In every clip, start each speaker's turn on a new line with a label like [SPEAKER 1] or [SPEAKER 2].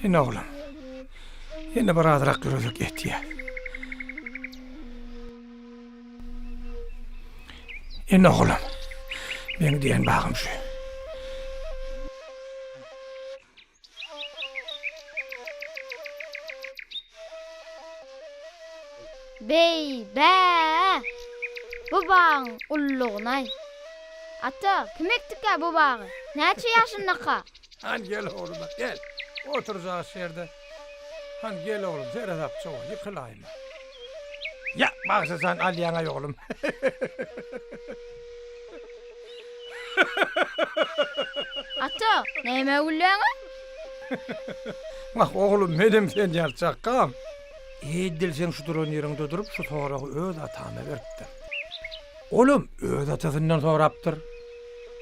[SPEAKER 1] Ine oglum. Ýene bir azrak ýöresek ýetýär. Ine oglum. Meň diýen bagym şu.
[SPEAKER 2] Beý, bä-ä! Bu bagyň ullugynaý. Ata, kim ekdikä bu bagy? Näçe ýaşyndaka?
[SPEAKER 1] Hany gel oglum, gel. Otur jaş ýerde. Hany gel oglum, seresapja bol, ýykylaýma. Ýa, bagşy jan alýaň-aý oglum.
[SPEAKER 2] Ata, nämä gülýäň-ä?
[SPEAKER 1] Wah, oglum, menem sen ýaly çakgam. Edil seň şu duran ýeriňde durup şu soragy öz atama beripdim. Olam öz atasyndan sorapdyr.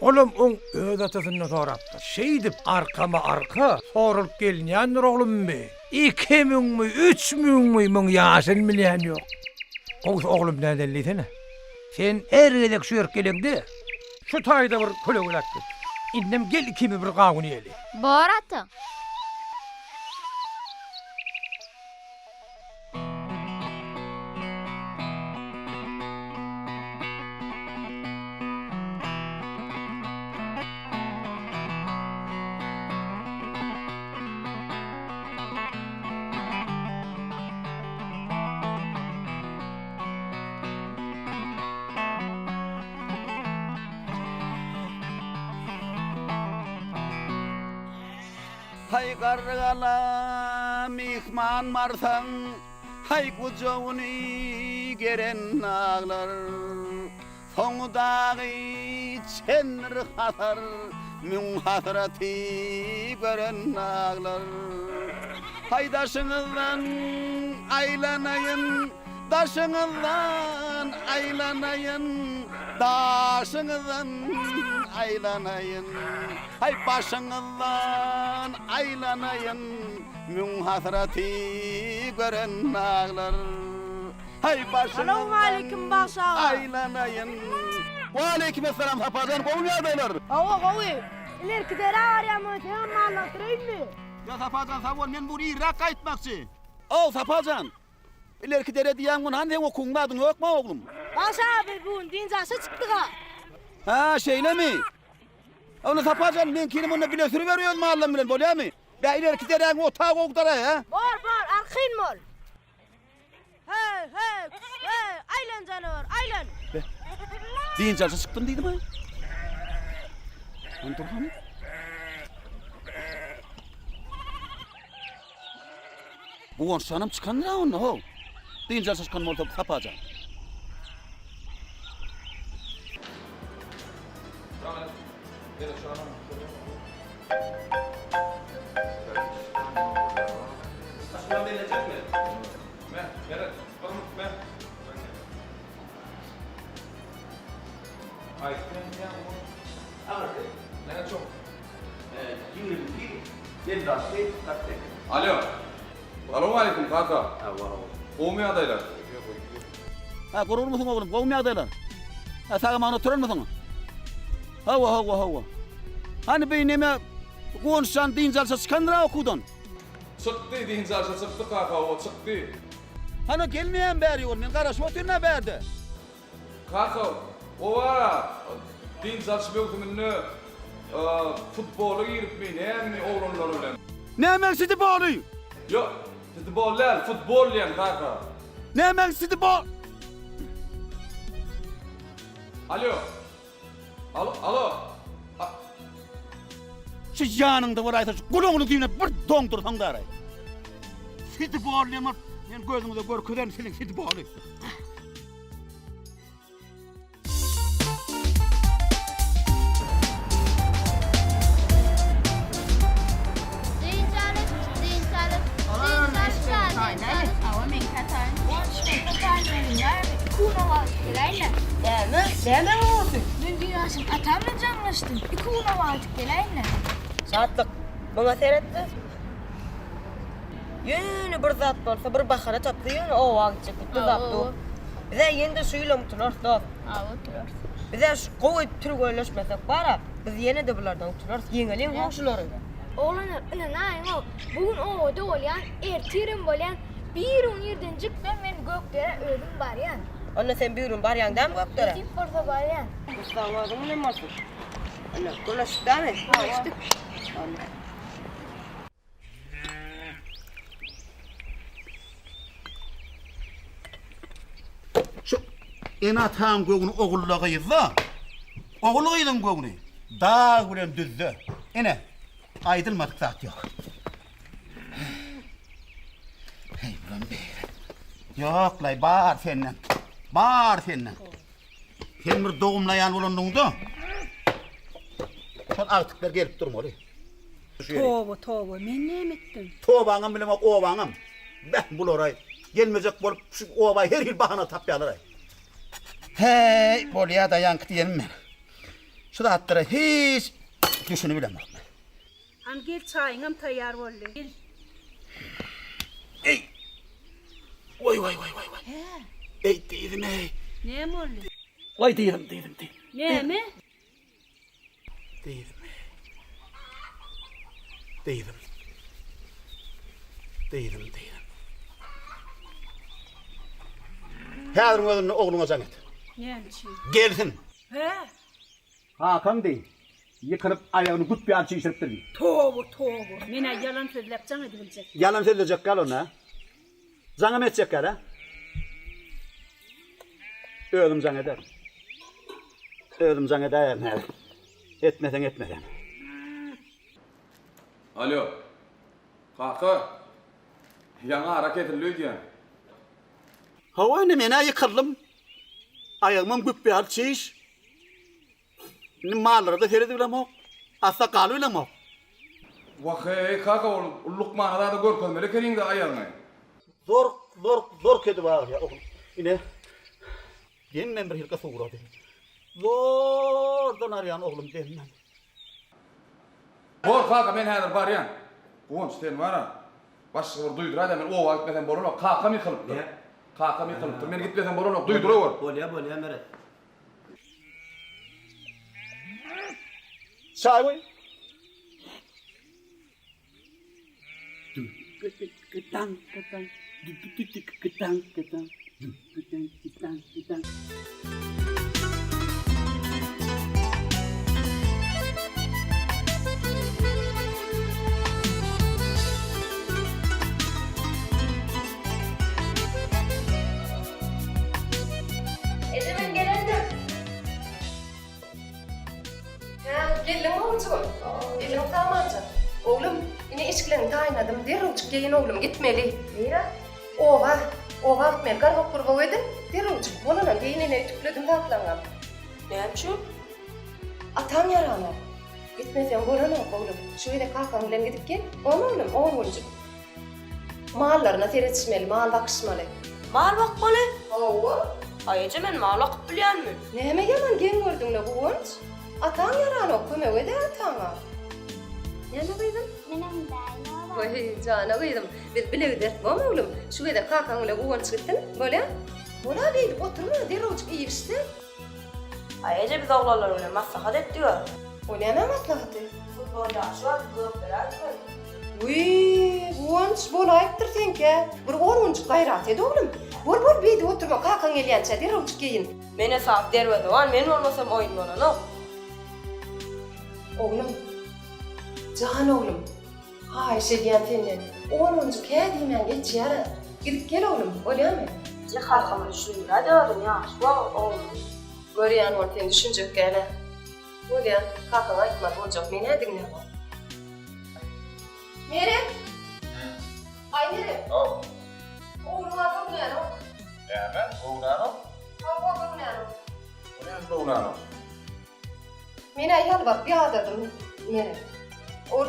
[SPEAKER 1] Olam oň öz atasyndan sorapdyr. Şeýdip arkama-arka soralyp gelinýändir oglummy? Iki müňmi, üç müňmi, muň ýaşyny bilýän ýok. Gowusy oglum nädeli diýsene. Sen her gezek şu ýerik geleňde, şu taýda bir kölegeläp git. Indem gel ikimiz bir gawun iýeli.
[SPEAKER 2] Bor ata.
[SPEAKER 3] Haý Garrygala myhman barsaň, Haý gujagyny geren aglar. Soňy dagy çendir hasar, Müň hasraty gören aglar. Haý daşyňyzdan aýlanaýyn, Daşyňyzdan aýlanaýyn, Daşyňyzdan aýlanaýyn. Haý başyňyzdan aýlanaýyn, Müň hasraty gören aglar. Haý başyňyzdan
[SPEAKER 4] Salowmaleýkim Bagşy aga.
[SPEAKER 3] aýlanaýyn. Waleýkim essalam Saparjan gowumy ýagdaýlar?
[SPEAKER 4] Hawa gowy. Ilerki derä barýan bolsa seňem malyňy süreýinmi?
[SPEAKER 3] Ýa Saparjan sag bol men bu gün irräk gaýtmakçy. Ow Saparjan. Ilerki dere diýýän gün hany seň okuwyň zadyň ýokmy oglum?
[SPEAKER 4] Bagşy aga biz bu gün dynç alşa çykdyga.
[SPEAKER 3] Hä şeýlemi? Onda Saparjan meňkini munda bile sürüber öz mallam bilen bolýamy? Bä ilerki deräň otagy ogdaraý hä?
[SPEAKER 4] Bor bor arkaýyn bol. Heý, heý, heý, aýlan janawar, aýlan!
[SPEAKER 3] Be, dynç alşa çykdym diýdim-aý. Hany dur hany. Guwançjanam çykandyr-a onda, how. Dynç alşa çykan bolsa Sapajan.
[SPEAKER 5] Alo. Salowmaleýkim kaka. Gowumy ýagdaýlar?
[SPEAKER 3] Ha, gururmysyň oglum, gowumy ýagdaýlar? Ha, sag-aman oturanmysyň? Hawa, hawa, hawa. Hany bi neme Guwanç jan dynç alşa çykandyr-a okuwdan.
[SPEAKER 5] Çykdy, dynç alşa çykdy kaka, hawa, çykdy.
[SPEAKER 3] Hany gelmeýän bäri ol, men garaşyp otyryn-a bärde.
[SPEAKER 5] Kaka, o bar-a, dynç alyş möwsüminde futbola giripmi, nämemi oglanlar bilen.
[SPEAKER 3] Nämäň sitiboly?
[SPEAKER 5] Ýok, sitibol däl, futbol diýýän kaka.
[SPEAKER 3] Nämäň sitibol?
[SPEAKER 5] Alýo. Alo, alo. A.
[SPEAKER 3] Şu ýanyňda bolaýsa şu gulagyny düýne bir doňdursaň daraý. Sitibol diýen bolup, men gözüňize görkezerin siziň sitiboly.
[SPEAKER 2] Dynç alyş, dynç alyş, dynç alyş, dynç alyş.
[SPEAKER 4] Näme? Näme boldy?
[SPEAKER 2] Men düýn agşam atam bilen jaňlaşdym. Iki güne wajyp geläýinle.
[SPEAKER 6] Şatlyk, muňa seretde. Ýöne bir zat bolsa, bir bahana tapsa ýöne oba gitjek diýip dyzap dur. Bizä ýene-de şu ýylam utularys dost.
[SPEAKER 2] Hawa utularys.
[SPEAKER 6] Bizä şu gowy türgenleşmesek bara, biz ýene-de bulardan utularys. Ýeňeliň goňşulary.
[SPEAKER 2] Oglanlar ynanaýyň-ow, bu gün obada bolýan, ertirem bolýan, birigün irdenjikden men Gökderä özüm barýan.
[SPEAKER 6] Onda sen birigün barýaň dämi Gökderä?
[SPEAKER 2] Nesip bolsa barýan.
[SPEAKER 6] Gussaň özüň bilen bolsun. Onda gürleşdik dämi?
[SPEAKER 2] Gürleşdik.
[SPEAKER 6] Onda.
[SPEAKER 3] Şu ene-ataň göwni ogulla-gyzda, ogul-gyzyň göwni dag bilen düzde. Ine, aýdylmadyk zat ýok. Heý, bulam beýle. Ýok-laý, bar senden. Bar senden. Sen bir dogumly aýal bolanlygyňda, şol agtyklar gelip durmaly.
[SPEAKER 7] Toba, toba, men näme etdim?
[SPEAKER 3] Tobaňam bilemok, obaňam. Beh, bular-aý, gelmejek bolup, şu oba her hili bahana tapýarlar-aý. Häý, bolýa-da, ýaňky diýenim men. Şu zatlara hiç düşünibilemok men.
[SPEAKER 7] Hany gel, çaýyňam taýýar boldy. Gel.
[SPEAKER 3] Eý! Waý, waý, waý, waý, waý.
[SPEAKER 7] Hä?
[SPEAKER 3] Eý, dyzym-eý.
[SPEAKER 7] Näme boldy?
[SPEAKER 3] Waý, dyzym, dyzym, dyzym.
[SPEAKER 7] Näme?
[SPEAKER 3] Dyzym. Dyzym. Dyzym, dyzym. Häziriň özünde ogluňa jaň et.
[SPEAKER 7] Näme üçin?
[SPEAKER 3] Gelsin.
[SPEAKER 7] Hä?
[SPEAKER 3] Kakaň diý, ýykylyp aýagyny güp ýaly çişiripdir diý.
[SPEAKER 7] Toba, toba. Men-ä ýalan sözläp jaň edibiljek.
[SPEAKER 3] Ýalan sözlejek gal onda. Jaňam etjek gal-a. Özüm jaň ederin. Özüm jaň edäýerin häzir. Etmeseň etmeseň.
[SPEAKER 5] Alýo. Kaka. Ýaňy ara kesildi öýdýän.
[SPEAKER 3] Hawa indi men-ä ýykyldym. Aýagymam güp ýaly çiş. Indi mallara-da seredibilemok. Asla galybilemok.
[SPEAKER 5] Wah-eý, kaka, ol lukmana zada görkezmeli ekeniň-dä aýagyňy.
[SPEAKER 3] Zork, zork, zork edip aglaýar oglum. Ine, demem bir hylka suwrady. Zordan arýan oglum demem.
[SPEAKER 5] Bor, kaka, men häzir barýan. Guwanç, sen bar-a. Başga bir duýduraý-da, men oba gitmesem bolanok. Kakam ýykylypdyr. Kakam ýykylypdyr. Men gitmesem bolanok, duýdurawur.
[SPEAKER 8] Bolýa, bolýa, Meret.
[SPEAKER 3] Çaý goý.
[SPEAKER 6] Eje men gelendim. Hä, geldiňmi oguljygym? Eliň sagmanja. Oglum, ine eşiklerini taýynladym, derrewjik geýin oglum, gitmeli. Nirä? Oba, oba gitmeli. Garbak-gurbak edin, derrewjik bolanam geýin ine ütükledim zatlaryňam. Näme üçin? Ataň ýaranok. Gitmeseň bolanok oglum. Şu gezek kakaň bilen gidip gel. Oň oglum, oň güljük. Mallaryna seredişmeli, mal bakyşmaly. Mal bakmaly? Hawa. Aý eje men mal bakyp bilýänmi? Näme ýaman geň gördüň-le Guwanç? Ataň ýaranok, kömek edä ataňa. Näme gyzym?
[SPEAKER 2] Menem gidäýin oba.
[SPEAKER 6] Weý, jana gyzym, biz bile gideris bom oglum. Şu gezek kakaň bilen Guwanç gitsin, bolýa? Bola beýdip oturma, derrewjik iýip-içseň. Aý eje biz oglanlar bilen maslahat etdik-ä. O näme maslahaty? Futbol ýaryşy bar, Gökderä gitmeli. Wiý, Guwanç, bolaýypdyr seňkä. Bir on günjük gaýrat et, oglum. Bol, bol, beýdip oturma, kakaň gelýänçä derrewjik geýin. Men esasy derwezewan, men bolmasam oýun bolanok. Oglum, jan oglum, haýyş edýän senden, on günjük hä diýmän geçýär-ä. Gidip gel, oglum, bolýamy? Eje, kakama düşündiräý-de özüň, ýaşy wagt oglum. Görýän bol, sen düşünjek däl-ä. Bolýa, kakaňa aýtmaz boljak, men-ä diňlämok. Meret! Aý Meret!
[SPEAKER 5] Haw.
[SPEAKER 6] Ogluň-a göwnänok.
[SPEAKER 5] Näme? Göwnänok?
[SPEAKER 6] Hawa, göwnänok.
[SPEAKER 5] O näme göwnänok?
[SPEAKER 6] Men-ä ýalbaryp ýadadym, Meret. Ol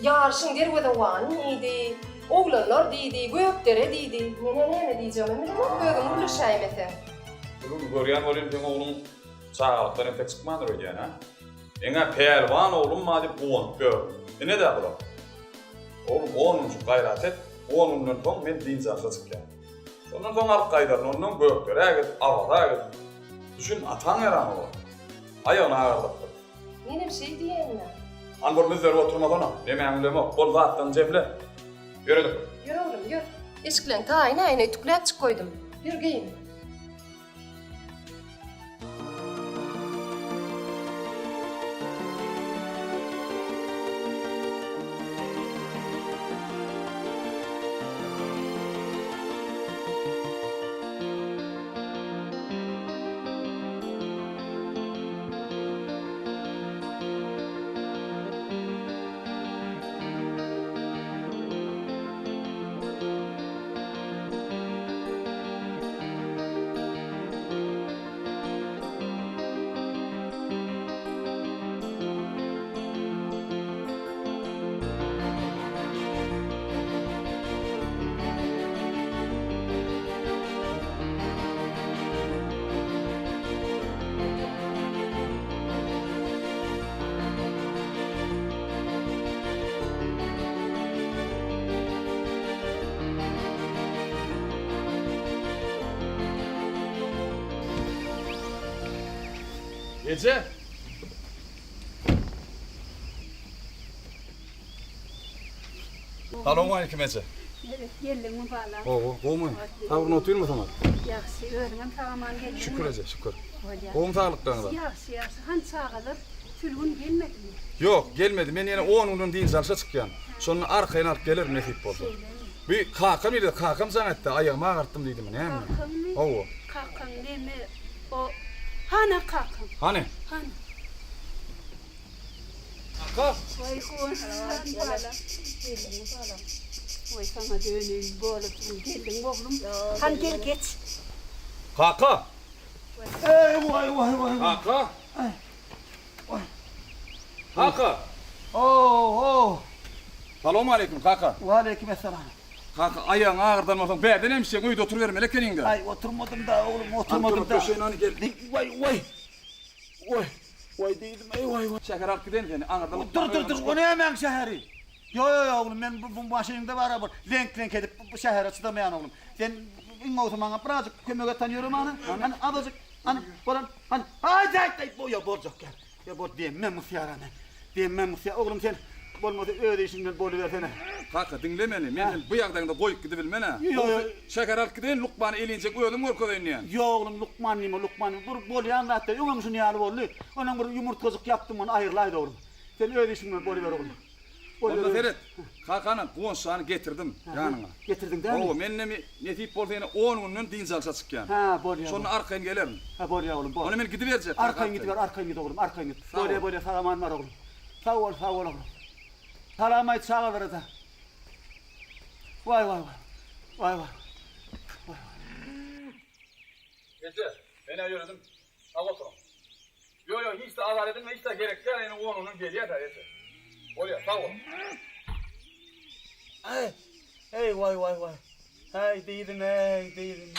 [SPEAKER 6] ýaryşyň derwezewany diýdi, oglanlar diýdi, Gökdere diýdi. Men-ä näme diýjegimem bilemok, özüň gürleşäýmeseň.
[SPEAKER 5] Gülüm, görýän welin seň ogluň çagalykdan entek çykmandyr öýdýän, hä? Meň-ä pälwan oglum bar diýip guwanyp ýörün. Ine-dä bular. Oglum, on günjük gaýrat et, on günden soň men dynç alşa çykýan. Şondan soň alyp gaýdaryn, ondan Gökderä git, Awaza git. Düşün, ataň ýaranok. Aýagyny agyrdypdyr.
[SPEAKER 6] Menem şeý diýýän-dä.
[SPEAKER 5] Hany bir müzzerip oturmasana. Nemäňi bilemok. Bol zatlaryňy jemle. Ýöredik.
[SPEAKER 6] Ýör oglum, ýör. Eşikleň taýyn-a, ine ütükläpjik goýdum. Ýör geýin.
[SPEAKER 5] Eje! Salowmaleýkim eje.
[SPEAKER 7] Meret, geldiňmi balam?
[SPEAKER 5] Hawa, gowumy? Saglygyň otyrmy saňa?
[SPEAKER 7] Ýagşy, özüňem sag-aman geldiňmi?
[SPEAKER 5] Şükür eje, şükür.
[SPEAKER 7] Bolýar.
[SPEAKER 5] Gowumy saglyklaryňyz?
[SPEAKER 7] Ýagşy, ýagşy. Hany çagalar? Sülgün gelmedimi?
[SPEAKER 5] Ýok, gelmedi. Men ýene on günden dynç alşa çykýan. Şonda arkaýyn alyp gelerin nesip bolsa.
[SPEAKER 7] Şeýlemi?
[SPEAKER 5] Bi kakam ýerde, kakam jaň etdi, aýagymy agyrtdym diýdimi, näme?
[SPEAKER 7] Kakaňmy?
[SPEAKER 5] Hawa.
[SPEAKER 7] Kakaň neme, o, hana kakaň?
[SPEAKER 5] Hany?
[SPEAKER 7] Hany.
[SPEAKER 5] Kaka!
[SPEAKER 7] Waý, Guwançjan balam. Geldiňmi balam? Waý, saňa döneýin, bolupsyň, geldiňmi oglum? Hany gel, geç.
[SPEAKER 5] Kaka!
[SPEAKER 3] Eý, waý, waý, waý.
[SPEAKER 5] Kaka! Kaka!
[SPEAKER 3] Ho-ho!
[SPEAKER 5] Salowmaleýkim, kaka!
[SPEAKER 3] Waleýkim essalam.
[SPEAKER 5] Kaka, aýagyňy agyrdan bolsaň, bärden hem işjeň, öýde oturybermeli ekeniň-dä.
[SPEAKER 3] Aý, oturmadym-da, oglum, oturmadym-da.
[SPEAKER 5] Hany, tur, köşeýin, hany, gel.
[SPEAKER 3] Waý, waý! Waý, waý diýdim, eý, waý, waý.
[SPEAKER 5] Şähere alyp gideýin seni, aňyrdan
[SPEAKER 3] Dur, dur, dur, o nämäň şäheri? Ýo, ýo, ýo, oglum, men bu bu maşynyňda bara bir leňk-leňk edip bu şähere çydamaýan oglum. Sen iň gowusy maňa birazjyk kömek et, hany ýörem hany, hany azajyk, hany, bolan, hany, aý, aý, aý, ýo, boljak gel. Ýa bol demmem gysýar ana. Demmem gysýar. Oglum sen bolmasa öz işiňden bolubersene.
[SPEAKER 5] Kaka diňle meni, men seni bu ýagdaýyňda goýup gidibilmen-ä.
[SPEAKER 3] Ýo ýo.
[SPEAKER 5] Şähere alyp gideýin, lukmany elinjek özüm görkezeýin diýýän.
[SPEAKER 3] Ýo oglum lukman diýme, lukman diýme. Bir bolýan zat däl. Öňem şuny ýaly boldy. Onam bir ýumurtgajyk ýapdym ony aýrylaýdy oglum. Sen öz işiň bilen boluber oglum.
[SPEAKER 5] Onda seret, kakana Guwançjany getirdim ýanyňa.
[SPEAKER 3] Getirdiň dämi?
[SPEAKER 5] Hawa, men indi nesip bolsa ýene on günden dynç alşa çykýan.
[SPEAKER 3] Hä, bolýar.
[SPEAKER 5] Şonda arkaýyn gelerin.
[SPEAKER 3] Hä, bolýar oglum, bol.
[SPEAKER 5] Onda men gidiberjek.
[SPEAKER 3] Arkaýyn gidiber, arkaýyn git oglum, arkaýyn git. Bolýar, bolýar, sag-aman bar oglum. Sag bol, sag bol oglum. Salam aýt çagalara-da. Waý, waý, waý. Waý, waý. Waý, waý.
[SPEAKER 5] Eje, men-ä ýöredim. Sag oturyň. Ýok, ýok, hiç-de azar edilme, hiç-de gerek däl, ýene onundan gelýär-dä, eje. Bolýar, sag boluň.
[SPEAKER 3] Äý, eý, waý, waý, waý. Äý, diýdim, eý, diýdim.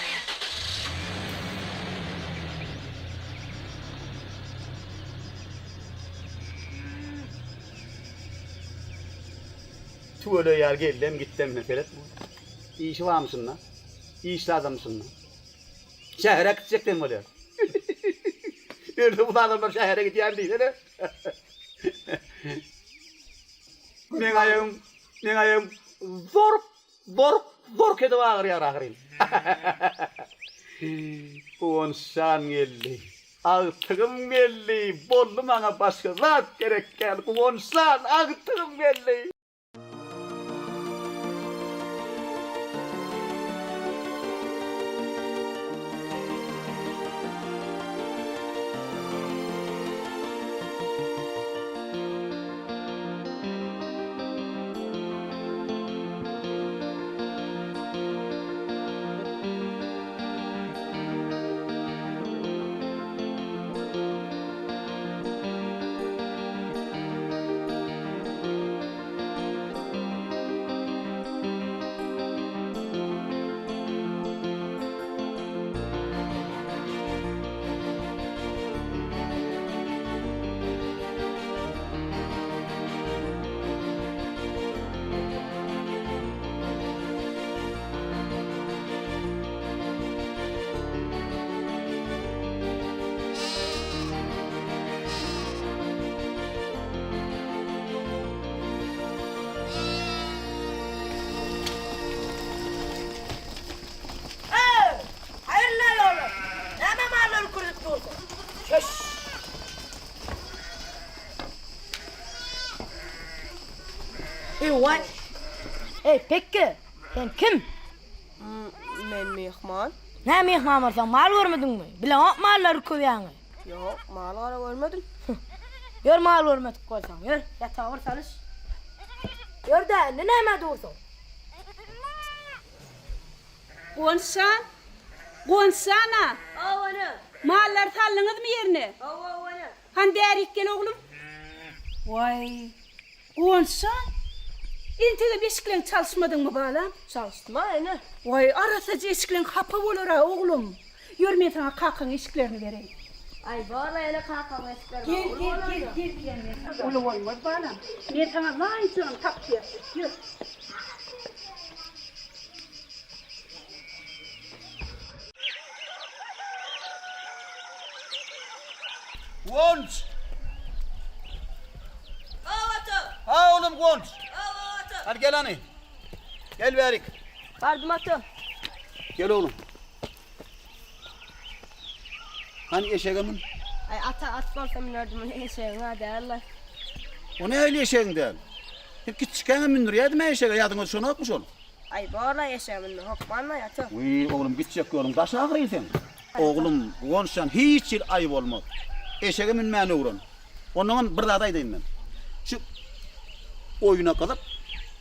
[SPEAKER 3] Tüweleý ýaly geldem, gitdem, ine, seret. Işi barmyşyn-da. Işli adamyşyn-da. Şähere gitjek sen bolýar. Ölse bu adamlar şähere gidýän diýsene. Meň aýagym, meň aýagym zork, zork, zork edip agyrýar ahyryn. Guwançjan geldi. Agtygym geldi. Boldy maňa başga zat gerek däl. Guwançjan agtygym geldi.
[SPEAKER 4] Höş!
[SPEAKER 2] Eý-waý! Eý, pekge! Sen kim?
[SPEAKER 4] Men myhman.
[SPEAKER 2] Nä myhman bolsaň, mal görmediňmi? Bileňok mallary köwýäňi.
[SPEAKER 4] Ýok, mal-gara görmedim.
[SPEAKER 2] Ýör mal görmedik bolsaň, ýör, ýataga bir salyş. Ýör-dä, indi nämä dursuň?
[SPEAKER 7] Guwançjan! Guwançjan-a!
[SPEAKER 4] Hawa, ene.
[SPEAKER 7] Mallary saldyňyzmy ýerine?
[SPEAKER 4] Hawa, ene.
[SPEAKER 7] Hany bärik gel oglum. Waý, Guwançjan, entegem eşikleňi çalyşmadyňmy balam?
[SPEAKER 4] Çalyşdym-a, ene.
[SPEAKER 7] Waý, arassaja eşikleň hapa bolar-a, oglum. Ýör, men saňa kakaň eşiklerini bereýin.
[SPEAKER 4] Aý, bor-la, ene, kakaň eşikleri
[SPEAKER 7] Gel, gel, gel, gel diýýän men saňa. Uly bolmaz, balam. Men saňa laýyjygyny tapyp berjek. Ýör.
[SPEAKER 3] Guwanç!
[SPEAKER 4] Hawa ata!
[SPEAKER 3] Ha oglum Guwanç!
[SPEAKER 4] Hawa ata!
[SPEAKER 3] Hadi gel hany. Gel bärik.
[SPEAKER 4] Bardym ata.
[SPEAKER 3] Gel oglum. Hany eşege mün.
[SPEAKER 4] Aý ata at bolsa münerdim muny eşegiň-ä däl-le.
[SPEAKER 3] O nähili eşegiň däl? Sen kiçikäňem mündürýärdim-ä eşege, ýadyňa düşenokmy şol?
[SPEAKER 4] Aý bor-la eşege münme hökman-laý ata.
[SPEAKER 3] Wiý, oglum gitjek ýoluň daş ahyryn seň. Oglum, Guwançjan hiç hili aýyp bolmaz. Eşege münmäni öwren. Onnoňam bir zat aýdaýyn men. Şu oýuna gyzyp,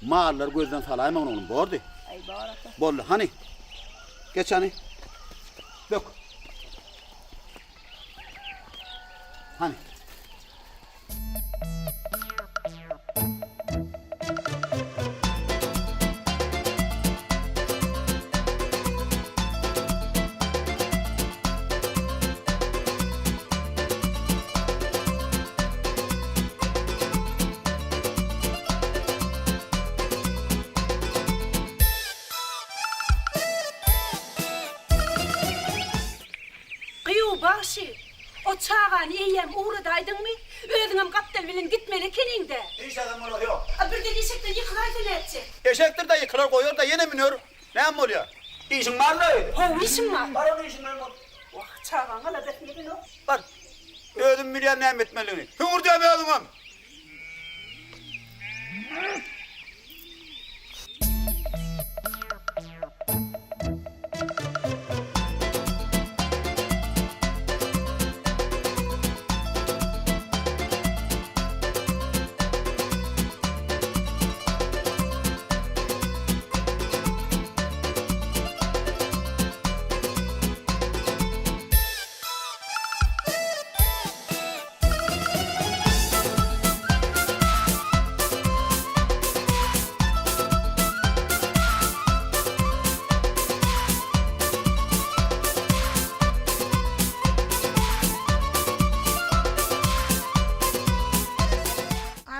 [SPEAKER 3] mallary gözden salaýmagyn oglum, bordy.
[SPEAKER 4] Aý bor ata.
[SPEAKER 3] Boldy, hany. Geç hany. Bök. Hany.
[SPEAKER 7] Gyýw bagşy, o çagany eýýäm ugradaýdyňmy? Özüňem gapdal bilen gitmeli ekeniň-dä.
[SPEAKER 3] Hiç zadam bolasy ýok.
[SPEAKER 7] A birden eşekden ýykylaýsa nätjek?
[SPEAKER 3] Eşekdir-de ýykylar goýar-da ýene müner. Näme bolýar? Işiň barmy öýde?
[SPEAKER 7] Hawa, işim bar.
[SPEAKER 3] Bar onda işiň bilen bol.
[SPEAKER 7] Wah, çagaň aladasyny edenok.
[SPEAKER 3] Bar. Özüm bilýän näme etmelidigini. Hüňürdeme özüňem.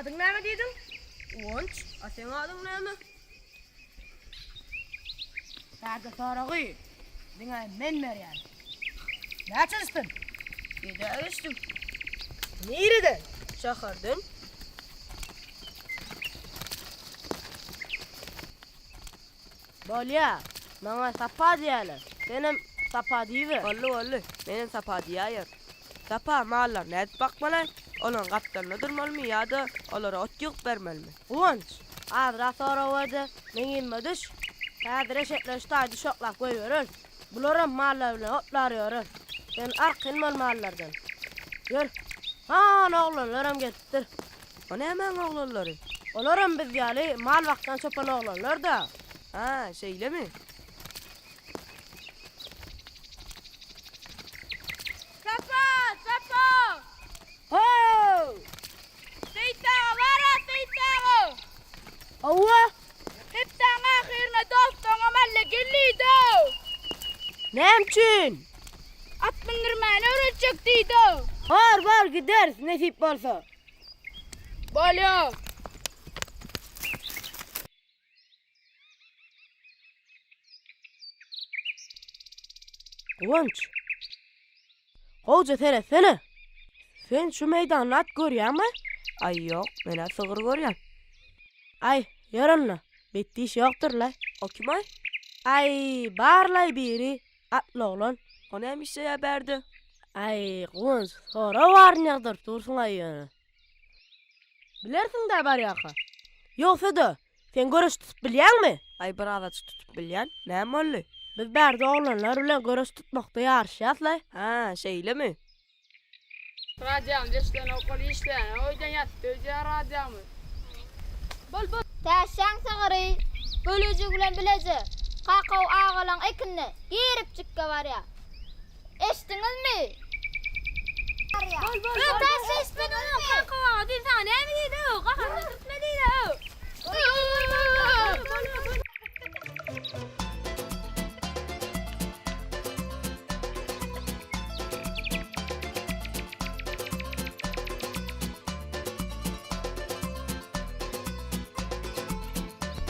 [SPEAKER 4] Adyň näme diýdiň? Guwanç. A seň adyň näme?
[SPEAKER 2] Bärde soragy diňe men berýän. Näçe düşdüň?
[SPEAKER 4] Ýedä geçdim.
[SPEAKER 2] Nireden?
[SPEAKER 4] Şäherden.
[SPEAKER 2] Bolýa, maňa Sapa diýýäler. Senem Sapa diýiber.
[SPEAKER 4] Boldy, boldy. Menem Sapa diýäýerin. Sapa, mallary nädip bakmaly? Olaryň gapdalynda durmalymy ýa-da olara ot ýygyp bermelimi?
[SPEAKER 2] Guwanç, azrak sorag ber-de, meň yzyma düş. Häzir eşekleri şu taýda şoklap goýbereris. Bularam mallar bilen otlar ýörer. Sen arkaýyn bol mallardan. Ýör. Han oglanlaram gelipdir.
[SPEAKER 4] O nämäň oglanlary?
[SPEAKER 2] Olaram biz ýaly mal bakýan çopan oglanlar-da.
[SPEAKER 4] Hä, şeýlemi?
[SPEAKER 2] Sapa! Sapa! How! Seýit aga bar-a, Seýit aga! Hawa! Hepdäň ahyryna dostuňam alla gel diýdi-ow! Näme üçin? At mündürmäni öwretjek diýdi-ow! Bar, bar, gideris, nesip bolsa. Bolýa! Guwanç. Gowja seretsene. Sen şu meýdanda at görýäňmi?
[SPEAKER 4] Aý ýok, men-ä sygyr görýän.
[SPEAKER 2] Aý, ýör onda. Betdi iş ýokdur-la.
[SPEAKER 4] O kim-aý?
[SPEAKER 2] Aý, bar-laý biri, atly oglan.
[SPEAKER 4] O näme işleýär bärde?
[SPEAKER 2] Aý, Guwanç, sorag baryny ýagdyryp dursuň-aý ýöne. Bilersiň-dä barýarka. Ýogsa-da, sen göreş tutup bilýäňmi?
[SPEAKER 4] Aý, bir azajyk tutup bilýän. Näme boldy?
[SPEAKER 2] Biz bärde oglanlar bilen göreş tutmakda ýaryşýas-laý.
[SPEAKER 4] Hä, şeýlemi?
[SPEAKER 8] Radioňy eşidenok ol işleýänok öýden ýatyp öýdýär radiomy.
[SPEAKER 2] Bol bol.
[SPEAKER 9] Täşşäň sygyry Gölejik bilen bileje Kakaw agalaň ekinine giripjikge barýar. Eşitdiňizmi?
[SPEAKER 8] Bol bol. Öý Täşşe eşitmediňmi? Kakaw aga düýn saňa näme diýdi-ow? Gaharyna dürtme diýdi-ow. Bol bol bol.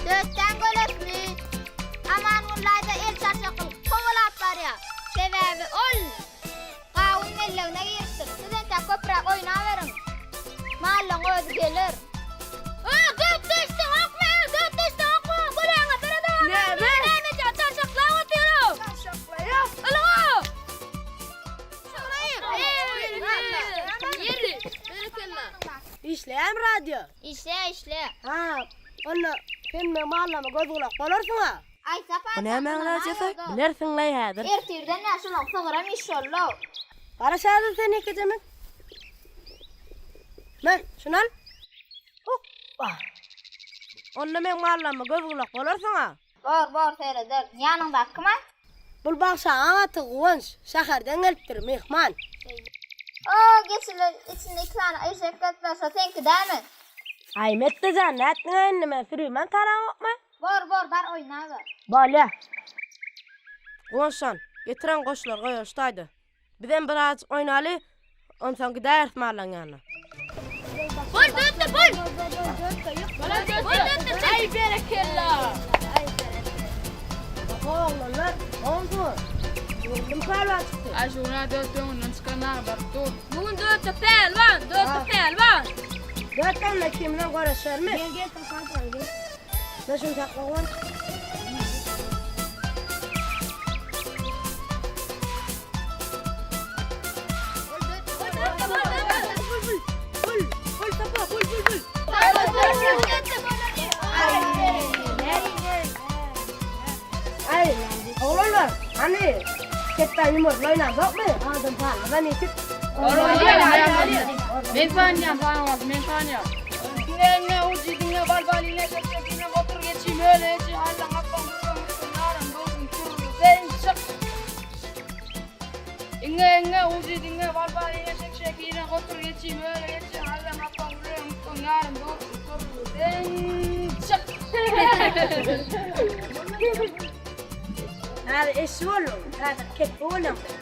[SPEAKER 9] Dötdäň gölesini Amangullaýda el çarşakly kowalap barýar. Sebäbi ol gawun mellegine giripdir. Siz entäk köpräk oýnaberiň. Mallaň özi geler.
[SPEAKER 2] Işleýärmi radio?
[SPEAKER 9] Işleýär, işleýär.
[SPEAKER 2] Ha, onda sen meň mallama göz-gulak bolarsyň-a?
[SPEAKER 9] Aý, Sapa
[SPEAKER 4] Bu nämäň radiosy?
[SPEAKER 2] Bilersiň-leý häzir.
[SPEAKER 9] Ertirden bäri şolaň sygyram iş boldy-ow.
[SPEAKER 2] Garaş häzir sen ýekeje men. Me, şuny al. Hopba. Onda meň mallama göz-gulak bolarsyň-a?
[SPEAKER 9] Bor, bor, sereder. Ýanyňdaky kim-a?
[SPEAKER 2] Bul bagşaň aty Guwanç, şäherden gelipdir, myhman.
[SPEAKER 9] O, geçiler, içinde iki sany eşek gezse, şo seňki dämi?
[SPEAKER 2] Aý, Metdi jan, nätdiň-ä indi, men sürüwimem tanaňokmy?
[SPEAKER 9] Bor, bor, bar oýnaber.
[SPEAKER 2] Bolýa. Guwanç jan, getiren goşlary goýaly şu taýda. Bizem birazjyk oýnaly, onsoň gidäýeris mallaň ýanyna.
[SPEAKER 8] Bol dötde bol. Bol dötde çek. Ay berekella.
[SPEAKER 2] Oglanlar, onsoň. Kim pälwan çykdy?
[SPEAKER 8] Ay şu gün dötde öňünden çykan agdaryp dur. Bugün dötde pälwan, dötde pälwan.
[SPEAKER 2] Dötde onda kim bilen göreşermi? Gel gel tapar gel. Men şuny sakla Guwanç. Aý, oglanlar, hany, ketden ýumurtla oýnamzokmy? Adam sanlydan ýetip.
[SPEAKER 8] Men tanýan, tanamaz, men tanýan. Diňe uji, diňe bal bal, ine şek şek, ine otur geçi, möle eji, hallaň appaň gürrüň üstün, naryň duzun tur, sen çyk. Iňe iňe uji, diňe bal bal, ine şek şek, ine otur geçi, möle eji, hallaň appaň gürrüň üstün, naryň duzun tur, sen çyk.
[SPEAKER 2] Häzir eşi bolduň, häzir kepbe bolýaň sen.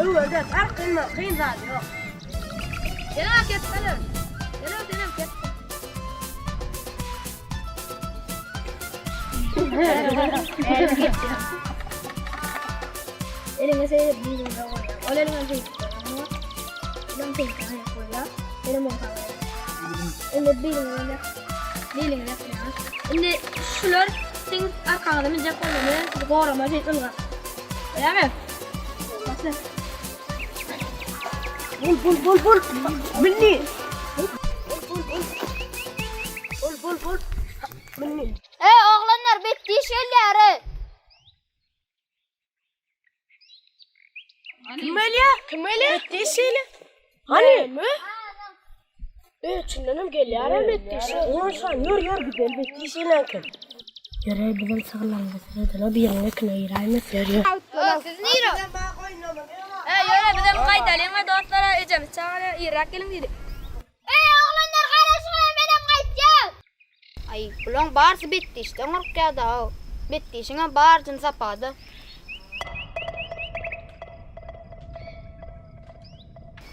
[SPEAKER 2] Öwelde arkaýyn bol, kyn zady ýok.
[SPEAKER 8] Senem kepbeler. Senem senem kepbe.
[SPEAKER 9] Eliňe seýdip ýüzüňe goýýar. Ol eliňe seýdip goýýar. Olam seýdip goýýar. Senem oňa goýýar. Indi biliňe biliňe ýapýar.
[SPEAKER 8] Indi şular siň arkaňyza münjek bolanda men sizi gorama üçin ylgar. Bolýarmy? Başla.
[SPEAKER 2] Bul bul bul bul. Milli. Bul bul bul. Bul bul bul. Milli.
[SPEAKER 9] Ey oglanlar betdi iş gelýär.
[SPEAKER 2] Kim gelýär? Kim gelýär? Betdi şeýle. Hany? Öý çyndanam gelýär hem Betdi şeýle. Onşa ýör ýör gidelim Betdi şeýle eken. Ýöre biziň sygyrlarymyza seredene biriniň ekine giräýmez ýör ýör.
[SPEAKER 8] Siz nire? Ey ýöre bizem gaýdalyň we dostlara ejemiz çagyrýar irräk geliň diýdi.
[SPEAKER 9] Ey oglanlar garaşyň menem gaýtýan. Aý, bulaň barysy betdişden gorkýa-da-ow. Betdişiňem bary jyny Sapada.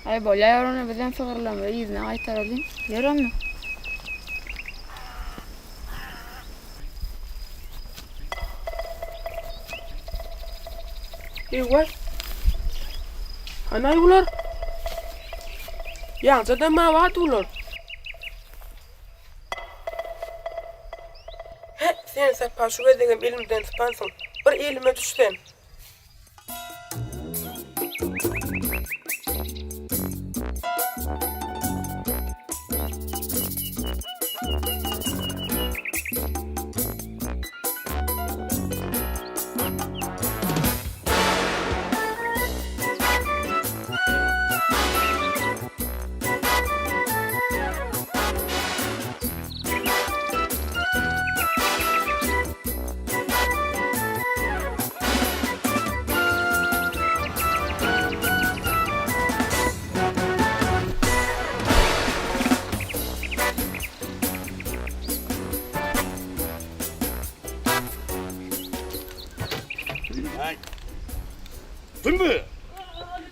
[SPEAKER 8] Aý, bolýa ýör onda bizem sygyrlarymyzy yzyna gaýtaralyň.
[SPEAKER 9] Ýör onda.
[SPEAKER 10] Eý-waý! Hanaý bular? Ýaňja-da mabat bular. Hä, sen Sapa şu gezegem elimden sypansyň. Bir elime düş sen.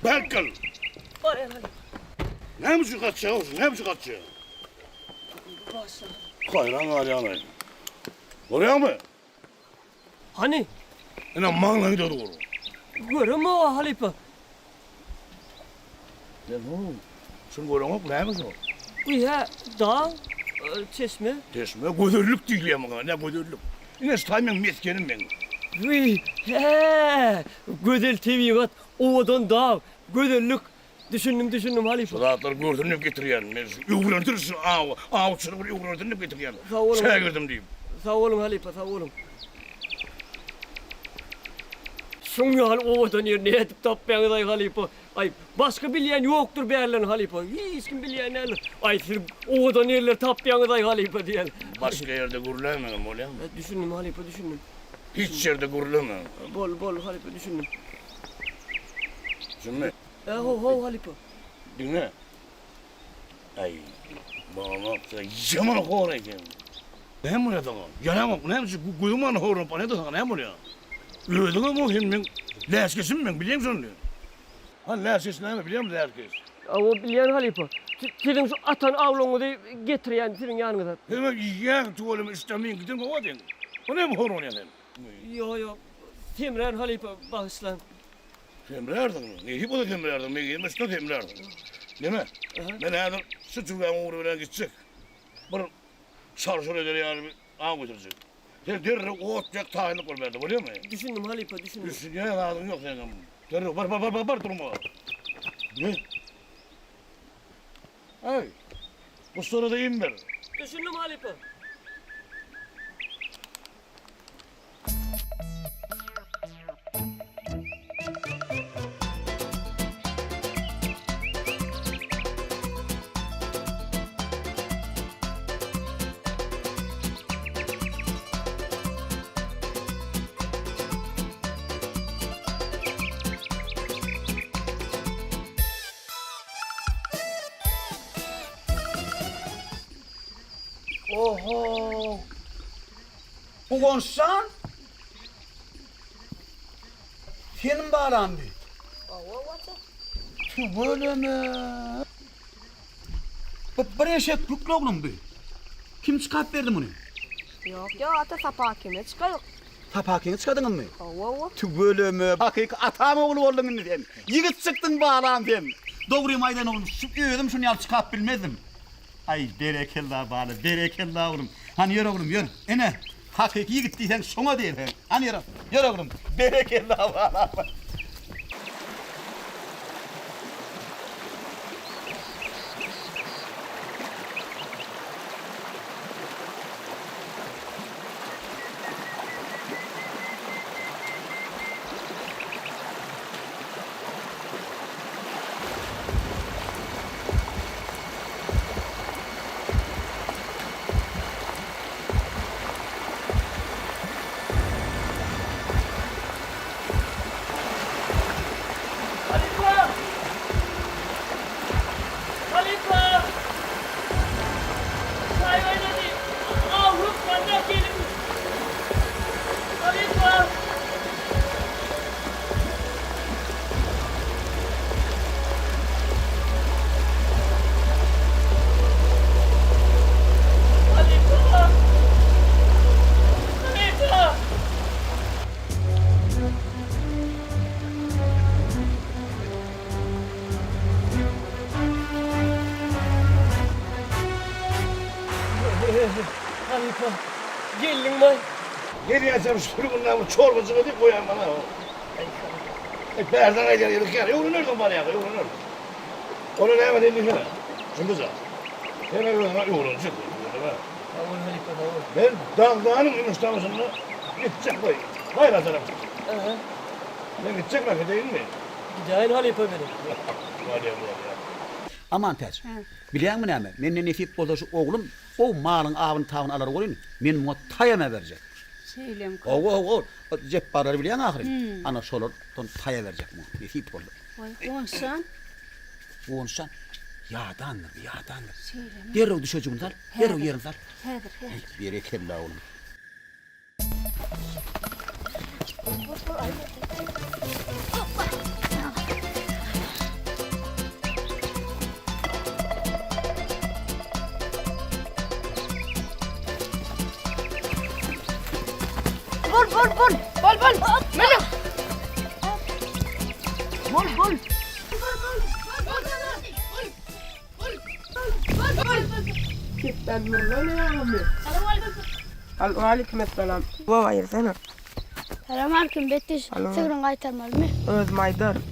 [SPEAKER 11] Berk gel.
[SPEAKER 8] Barýan halypa.
[SPEAKER 11] Näme üçin gaçýaň, näme üçin gaçýaň?
[SPEAKER 8] Bagyşla.
[SPEAKER 11] Haýran galýan-aý. Görýäňmi?
[SPEAKER 8] Hany?
[SPEAKER 11] Ine maňlaýyňda dur.
[SPEAKER 8] Göremok-a halypa.
[SPEAKER 11] Sen ho, şuny göreňok näme şo?
[SPEAKER 8] Ýa dag, çeşme.
[SPEAKER 11] Çeşme, gözellik diýilýär muňa, ine gözellik. Ine şu taý meň mesgenim meň.
[SPEAKER 8] Wiý, hä, gözel tebigat, owadan dag, gözellik. Düşündim, düşündim halypa.
[SPEAKER 11] Şu zatlary görsün diýip getirýän. Men şu öwrendir şu aw, awçylygy bir öwrensin diýip getirýän.
[SPEAKER 8] Sag boluň.
[SPEAKER 11] Şägirdim diýip.
[SPEAKER 8] Sag boluň halypa, sag boluň. Şuň ýaly owadan ýeri nädip tapýaňyz-aý halypa? Aý, başga bilýän ýokdur bärlerini halypa. Hiç kim bilýän däldir. Aý, siz owadan ýerleri tapýaňyz-aý halypa diýen.
[SPEAKER 11] Başga ýerde gürlämeň bolýamy?
[SPEAKER 8] Düşündim halypa, düşündim.
[SPEAKER 11] Hiç ýerde gürlemäň.
[SPEAKER 8] Bol, bol halypa, düşündim.
[SPEAKER 11] Düşünme.
[SPEAKER 8] Ho, ho halypa.
[SPEAKER 11] Diňle. Aý, bana sen ýaman hor eken. Näme bolýar saňa? Ýaraňok, näme üçin gözüň bana horlanyp barýar-da saňa näme bolýar? Özüňem o sen meň läşkeşim meň, bilýäňmi şony? Hany läşkeş näme, bilýäňmi läşkeş?
[SPEAKER 8] Hawa, bilýän halypa. Siziň şu atan awlagyňyzy getirýän siziň ýanyňyza.
[SPEAKER 11] Sen iýýäň tüweleme işdäm meňkiden gowy seň. O näme horlanýaň sen?
[SPEAKER 8] Ýok, ýok. Semrän halypa, bagyşlaň.
[SPEAKER 11] Semrärsiň, nesip bolsa semrärsiň, meň ýerime şunda semrärsiň. Neme, men häzir şu jülgäň ugry bilen gitjek. Bir çal-şur eder ýaly bir aw getirjek. Sen derrew ot ýak, taýynlyk bol bärde, bolýarmy?
[SPEAKER 8] Düşündim, halypa, düşündim.
[SPEAKER 11] Düşünýän zadyň ýok seniňem. Derrew bar, bar, bar, bar, bar, durma. Ne? Aý, guşlara-da iým ber.
[SPEAKER 8] Düşündim, halypa.
[SPEAKER 3] Oho! Guwançjan! Seniň balammy?
[SPEAKER 2] Hawa, ata.
[SPEAKER 3] Tüweleme! Bu bir eşek ýükli ogluň bi. Kim çykap berdi muny?
[SPEAKER 2] Ýok, ýok, ata, Sapa kime çykadyk?
[SPEAKER 3] Sapa kime çykadyňyzmy?
[SPEAKER 2] Hawa, hawa.
[SPEAKER 3] Tüweleme! Hakyky ataň ogly bolduň indi sen. Ýigit çykdyň balam sen. Dogrymy aýdaýyn oglum, şu özüm şuny ýaly çykap bilmezdim. Aý, berekella bala, berekella oglum. Hany ýör oglum, ýör. Ene, hakyky ýigit diýseň şoňa diýersen. Hany ýör, ýör oglum. Berekella balam.
[SPEAKER 8] Halypa! Halypa! Çaý gaýnady. Aw hökmanda geliň. Halypa! Halypa! Halypa! Halypa, geldiňmi?
[SPEAKER 11] Gelýänçäm şu sürgünden bir çorbajyk edip goýaýyn bana. Aý, bärden gaýdýan ýerik ýaly. Öwrenersiň barýaňka, öwrenersiň. Ony näme diýdim diýsene. Jümbijan. Sen özüňe öwrenjek bol,
[SPEAKER 8] Sag bol, halypa, sag bol.
[SPEAKER 11] Men dagdanyň ümüş-tamyşynda gitjek boý. Gaýra tarap.
[SPEAKER 8] Aha.
[SPEAKER 11] Men gitjekmi, gideýinmi?
[SPEAKER 8] Gidäýin, halypa meniň.
[SPEAKER 11] Bolýa, bolýa.
[SPEAKER 3] Amantäç, bilýäňmi näme, menden nesip bolsa şu oglum o malyň abyny-tabyny alar welin, men muňa taýam-a berjek.
[SPEAKER 7] Şeýlemi?
[SPEAKER 3] Hawa, hawa, o Jepbarlary bilýäň ahyryn. Ana, şolardan taýa berjek muňa, nesip bolsa.
[SPEAKER 7] Waý, Guwançjan.
[SPEAKER 3] Guwançjan ýadandyr, ýadandyr.
[SPEAKER 7] Şeýlemi?
[SPEAKER 3] Derrew düşejigini sal, derrew ýerini sal.
[SPEAKER 7] Häzir, häzir.
[SPEAKER 3] Berekella, oglum.
[SPEAKER 2] Bol, bol, bol. Bol, bol. Münüň. Bol, bol.
[SPEAKER 10] Kepden mürze näme? Al waleýkim essalam. Baba ýersene.
[SPEAKER 9] Salam aleýkum Betdiş. Sygryňy gaýtarmalymy?
[SPEAKER 10] Özüm aýdaryn.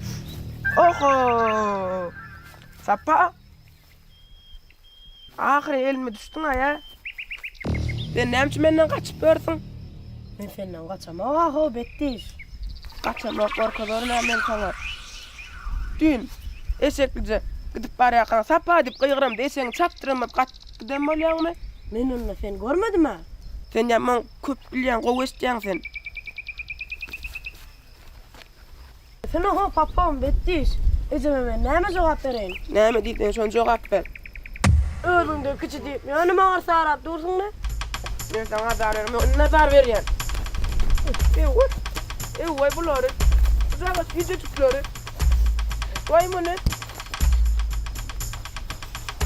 [SPEAKER 10] Oho! Sapa! Ahyry elime düşdüň-aý-a. Sen näme üçin menden gaçyp ýörsüň?
[SPEAKER 2] Men senden gaçamok-a-how, Betdiş.
[SPEAKER 10] Gaçamok, gorkazaryn-a men saňa. Düýn eşeklije gidip barýarkaň Sapa diýip gygyramda eşegiňi çapdyramyp gaçyp giden bolýaňmy?
[SPEAKER 2] Men onda seni görmedim-ä.
[SPEAKER 10] Sen ýaman köp bilýäň, gowy eşidýäň sen.
[SPEAKER 2] Sen-oho papam, betdiş. Ejeme men näme jogap bereýin?
[SPEAKER 10] Näme diýseň şony jogap ber.
[SPEAKER 2] Özüňden kiçi diýip, ýöne maňa sarap dursuň-da.
[SPEAKER 10] Men saňa azar beremok, indi azar berýän. Ew-weý, ew-weý bulary, bujagaz ýüjejikleri. Goý muny.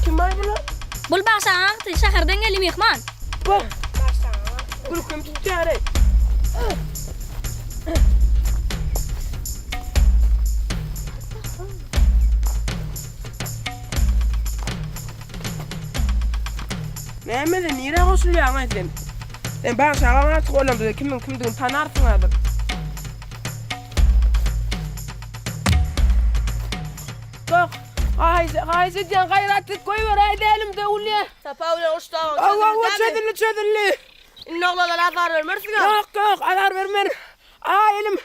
[SPEAKER 10] Kim-aý bular?
[SPEAKER 9] Bul bagşaň agty, şäherden geldi myhman.
[SPEAKER 10] Wah! Gülkim tutýar-eý. Näme-de, nirä goşulýaň-aý sen? Sen bagşaň agty bolamda kimiň kimdigini tanarsyň häzir. Tok, haýyş, haýyş edýän gaýrat et goýberäý dälim döwülýä.
[SPEAKER 4] Sapa bilen uruş dawaň
[SPEAKER 10] Hawa, hawa,
[SPEAKER 4] çözüldi dämi?
[SPEAKER 10] çözüldi, çözüldi.
[SPEAKER 4] Indi oglanlara azar bermersiň-ä?
[SPEAKER 10] Ýok, ýok, azar bermerin. Aý, elim,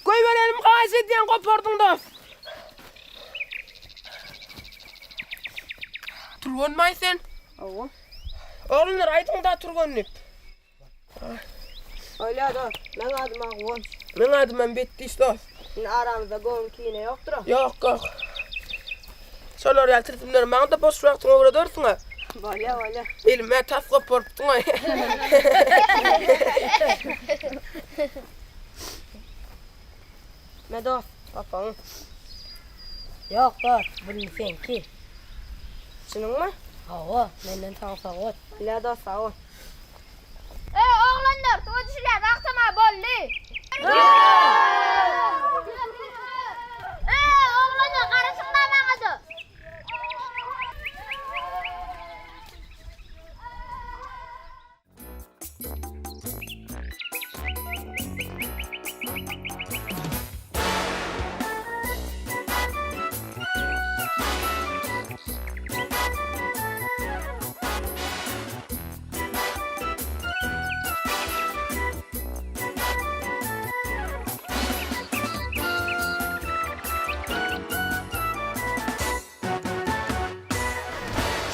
[SPEAKER 10] goýber elim, haýyş edýän gopardyň dost. Türgenmaý sen?
[SPEAKER 4] Hawa.
[SPEAKER 10] Oglanlar aýdyň-da türgen diýip.
[SPEAKER 4] Bolýa dost. Meň adym-a Guwanç.
[SPEAKER 10] Meň adymam Betdiş dost.
[SPEAKER 4] Indi aramyzda göwün kine ýokdur-a?
[SPEAKER 10] Ýok, ýok. Şolar ýaly tilsimleri maňa-da boş wagtyň öwredersiň-ä.
[SPEAKER 4] Bolýa, bolýa.
[SPEAKER 10] Elime tas goparypdyň-aý.
[SPEAKER 4] Me dost, papagyň.
[SPEAKER 2] Ýok dost, bu indi seňki.
[SPEAKER 4] Çynyňmy?
[SPEAKER 2] Hawa, menden saňa sowgat.
[SPEAKER 4] Bolýa dost, sag bol.
[SPEAKER 9] Eý, oglanlar, suwa düşülýän wagtam-a boldy. Eý, oglanlar, garaşyň-da maňa-da.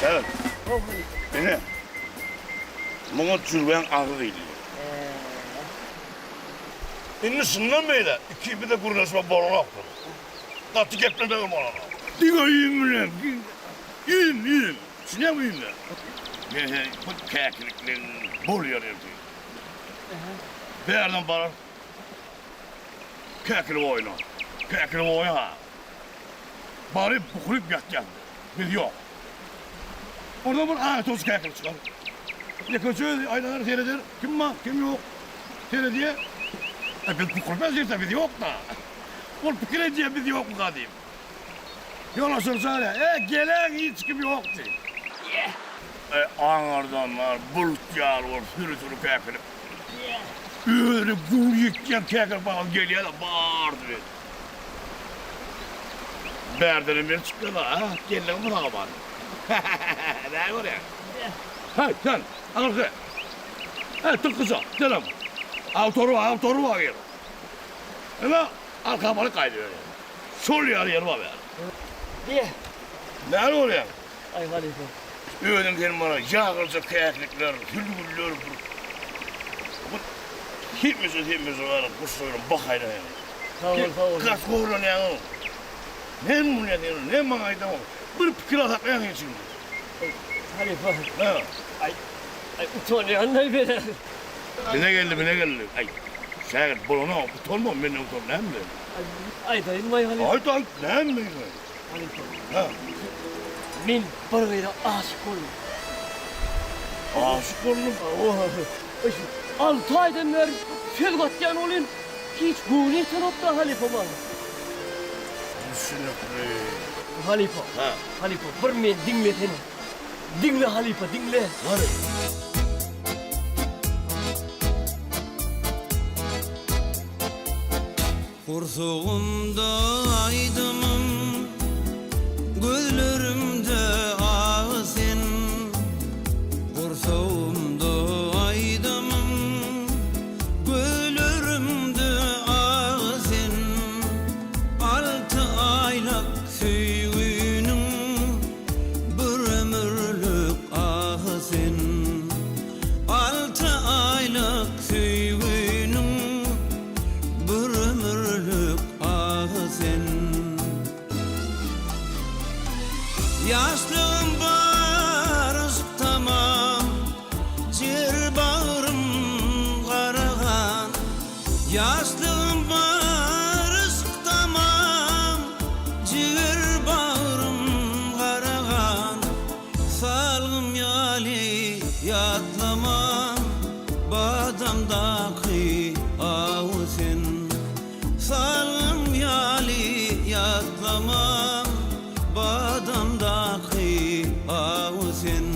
[SPEAKER 11] Sen, ine, muňa jülgäň agzy diýilýär. Indi şundan beýläk ikimize gürleşme bolanokdyr. Gaty geplemegem bolanok. Diňe iým bilen, iým, iým. Düşünýäňmi iýmä? Men seni bu käkilikleň bol ýer ertir. Bärden barar. Käkilik oýna. Käkilik oýna ha. Baryp bukulyp ýatýan. Biz ýok. Oradan bir aňtawçy käkilik çykar. Ýekeje özi aýlanar sereder. Kim bar, kim ýok. Seredýär. E biz bukulyp ýatyrys-a biz ýok-da. Ol pikir edýär biz ýokmyka diýip. Ýola şol çarýa, E, geleň, hiç kim ýok diýip. E, aňyrdanlar bulut ýaly bolup süri-süri käkilik. Özüne göwni ýetýän käkilik maňa gelýär-de, bardy bir. Bärdenem el çykýar-da, a, geldiňmi sag-aman? Näme görýäň? Häý, sen, aňyrky. Häý, tylkyja, senem. Awtory bar, awtory bar gel. Ine, arkama baryp gaýdyberýär. Şol ýaly ýer bar bärde.
[SPEAKER 8] Diýe.
[SPEAKER 11] Näme bolýar?
[SPEAKER 8] Aý halypa.
[SPEAKER 11] Özüň sen maňa ýagyrja käkilikler, sülgünler bir bu hemişe hemişe bar guşlaryň bakaýda sen.
[SPEAKER 8] Sag bol, sag bol.
[SPEAKER 11] Gaty horlanýaň. Näme bolýar sen? Näme maňa aýdaň? Bir pikir alsak näme içiňde?
[SPEAKER 8] Halypa.
[SPEAKER 11] Hä.
[SPEAKER 8] Aý, aý utanýan-laý men-ä.
[SPEAKER 11] Bine geldi, bine geldi. Aý, şägirt bolanok, utanma, menden utan näme bilen?
[SPEAKER 8] Aýdaýynmy halypa?
[SPEAKER 11] Aýt, aýt, näme diýseň.
[SPEAKER 8] Halypa.
[SPEAKER 11] Hä.
[SPEAKER 8] Men bir gyza aşyk boldum.
[SPEAKER 11] Aşyk bolduň?
[SPEAKER 8] Hawa. Alty aýdan bäri söz gatýan welin, hiç göwni ýetenok-da halypa maňa.
[SPEAKER 11] Düşünikli.
[SPEAKER 8] Halypa, halypa, bir meni diňlesene. Diňle halypa, diňle.
[SPEAKER 11] Hany.
[SPEAKER 12] Gursagymda aýdymym, gözlerimde agy sen. Gursagymda aýdymym, gözlerimde agy sen. Alty aýlyk söýginiň bir ömürlik ahy sen. Alty aýlyk söýginiň Bir ömürlik ahy sen. Ýaşlygym baryşyp tamam, Jer bagrym gara gan. Ýaşlygym baryşyp tamam, Jiger bagrym gara gan. Salgym ýaly ýatlaman Badamdaky awy sen. Salgym ýaly ýatlaman Badamdaky awy sen.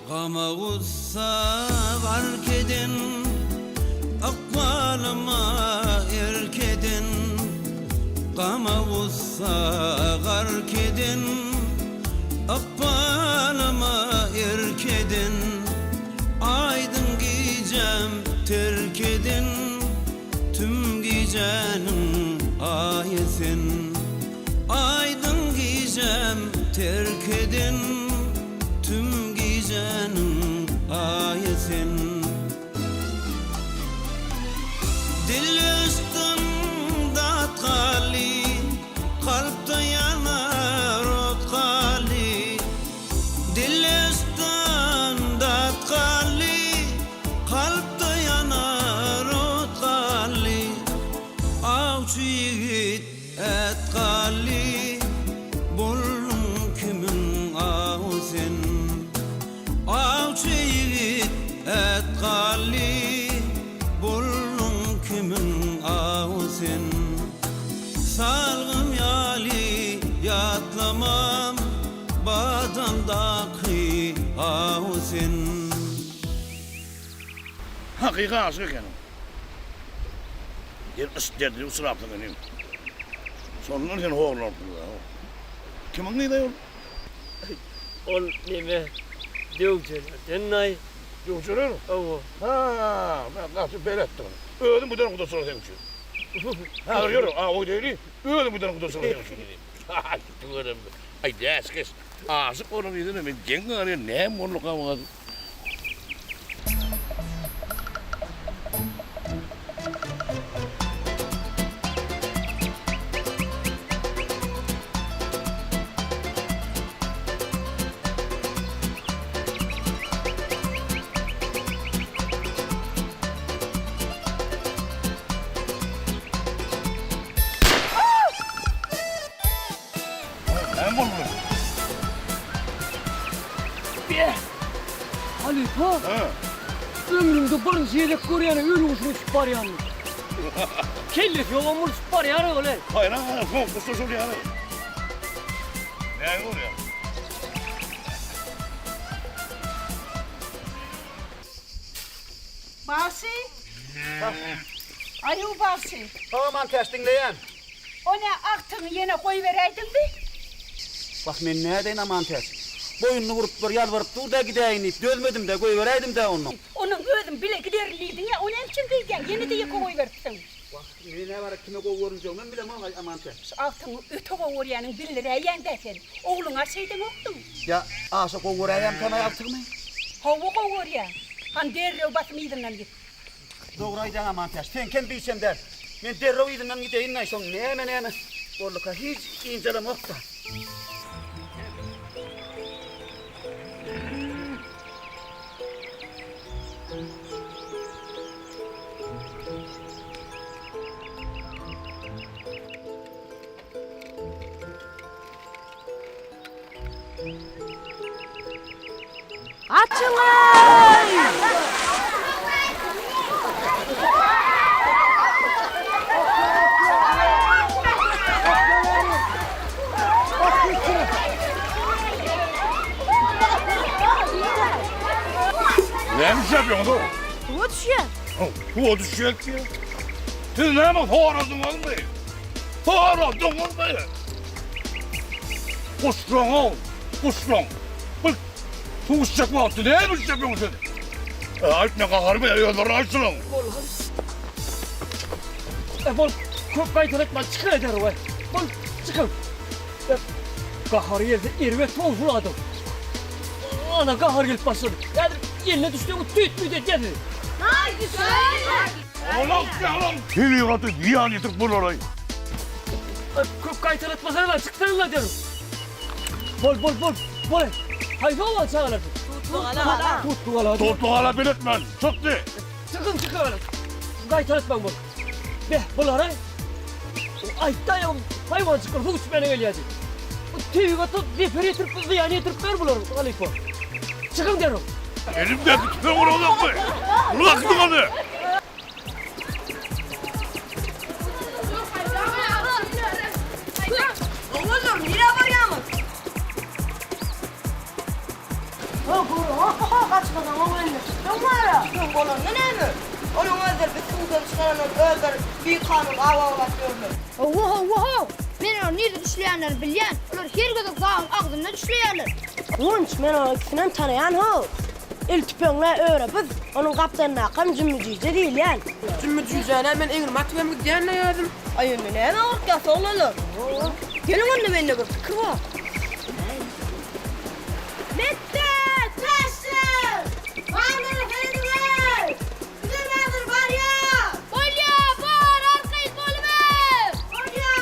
[SPEAKER 12] Gama-gussa gark eden, Ykbalyma erk eden, Gama-gussa gark eden, Ykbalyma erk eden, Aýdyň gijäm terk eden, Tüm gijäniň aýy sen. Aýdyň gijäm terk eden, Tüm gijäniň aýy sen. Dil yşkdan dat galdy, Kalpda ýanar ot galdy. Dil yşkdan dat galdy, Kalpda ýanar ot galdy. Awçy ýigit ät galdy, Bolduň kimiň awy sen? Awçy ýigit ät galdy, Bolduň kimiň awy sen? Salgym ýaly ýatlamam, Badamdaky awy sen.
[SPEAKER 11] Hakyky aşyk ekeniň. Sen yşk derdine uçrapsyň inim. Şondan sen horlanypsyň-da. Kimiň gyzy-aý ol?
[SPEAKER 8] Ol neme, döwjelerden-aý.
[SPEAKER 11] Döwjeler?
[SPEAKER 8] Hawa.
[SPEAKER 11] Ha, men gaty beletdim. Özüm bu dönem gudaçylyga seň üçin. Häzir ýör, awa gideýli, özüm giderin gudaçylyga seň üçin diýdim. Haý, tüweleme. Aý, däşgeş, aşyk bolan diýsene, men geň galýan, näme bolduka bu gyz? Näme boldy?
[SPEAKER 8] Be! Halypa!
[SPEAKER 11] Hä?
[SPEAKER 8] Ömrümde birinji gezek görýän öli guşuň uçup barýanyny. Kellesi ýogam bolup uçup barýar ol-eý.
[SPEAKER 11] Haýran galan soň guşlar şol ýaly. Näme bolýar?
[SPEAKER 7] Bagşy! Aýu bagşy!
[SPEAKER 3] Hawa Mantäç diňleýän.
[SPEAKER 7] O nä agtygyňy ýene goýberäýdiňmi?
[SPEAKER 3] Wah men nädeýin Amantäç. Boýnuny burup bir ýalbaryp dur-da gidäýin diýip dözmedim-de goýberäýdim-dä onnoň.
[SPEAKER 7] Onuň özüm bile giderin diýdiň-ä, o näme üçin beýdýäň, ýene-de ýeke goýberipsiň.
[SPEAKER 3] Wah, men-ä bara kime gowy görünjegimem bilemok-aý Amantäç.
[SPEAKER 7] Şu agtygyňy öte gowy görýäniňi bildiräýýäň-dä sen. Ogluňa şeýdeňokdyň.
[SPEAKER 3] Ýa aşa gowy göräýemkäm-aý agtygymy?
[SPEAKER 7] Hawa gowy görýäň. Hany derrew basym yzyndan git.
[SPEAKER 3] Dogry aýdýaň Amantäç. Seňkem biçem däl. Men derrew yzyndan gideýin-aý, soň näme-näme bolduka hiç ynjalamok-da.
[SPEAKER 2] Gaçyň-eý!
[SPEAKER 11] Näme iş ýapýaňyz-ow?
[SPEAKER 2] Suwa düşýär.
[SPEAKER 11] Suwa düşýär diýýär. Siz näme soradyňyzmy? Soradyňyzmy? Guşlaň-ow, guşlaň. Bir suw içjek wagty näme iş ýapýaňyz siz? Aýt, men gaharymy özleri aýtsyn.
[SPEAKER 8] Bol, hany. Bol, köp gaýtalatman çykyň ederow. Bol, çykyň. Gahary gelse erbet towsul adam. Ana gahar gelip başlady. Häzir eline düşseňiz tüýt-müýt edýär sizi.
[SPEAKER 11] Tebigata zyýan ýetirip bolar-aý.
[SPEAKER 8] Köp gaýtalatmasaňyzlar çyksaňyzlar derrew. Bol bol bol. Bol. Haýsy oba çagalar siz? Tutlugala. Tutlugala.
[SPEAKER 11] Tutlugala beletmen. Çykdy.
[SPEAKER 8] Çykyň çykyň. Gaýtalatmaň bol. Beh, bular-aý. Aýtdaý, haýwanjyklar suw içmäne gelýär diýip. Bu tebigata zeper ýetirip, zyýan ýetirip ber bular, halypa. Çykyň derrew.
[SPEAKER 11] Elimdäki tüpeňi uralakmy? Urak ony!
[SPEAKER 4] Oglanlar, nirä barýaňyz?
[SPEAKER 2] Gaçmasaň oň elinde tüpeň bar-a.
[SPEAKER 4] Tüpeň bolanda näme? Onuň özleri biz suwdan çykarandan özleri bikanun aw awlap ýörler.
[SPEAKER 9] Hawa, hawa, how! Men olaryň nirde düşleýänlerini bilýän. Olar her gezek dagyň agzynda düşleýärler.
[SPEAKER 2] Guwanç, men olaryň ikisinem tanaýan, how! El tüpeňle öre biz, onuň gapdalynakam Jümmi jüýje diýilýän.
[SPEAKER 10] Jümmi jüýjäni-ä men egnime atyp hem gidýän-le özüm.
[SPEAKER 4] Aý, onda näme gorkýas, oglanlar? Geliň onda mende bir pikir bar.
[SPEAKER 2] Metde! Taşlar! Mallara serediň-eý! Bizem häzir barýas!
[SPEAKER 9] Bolýa, bar, arkaýyn boluber!
[SPEAKER 2] Bolýa!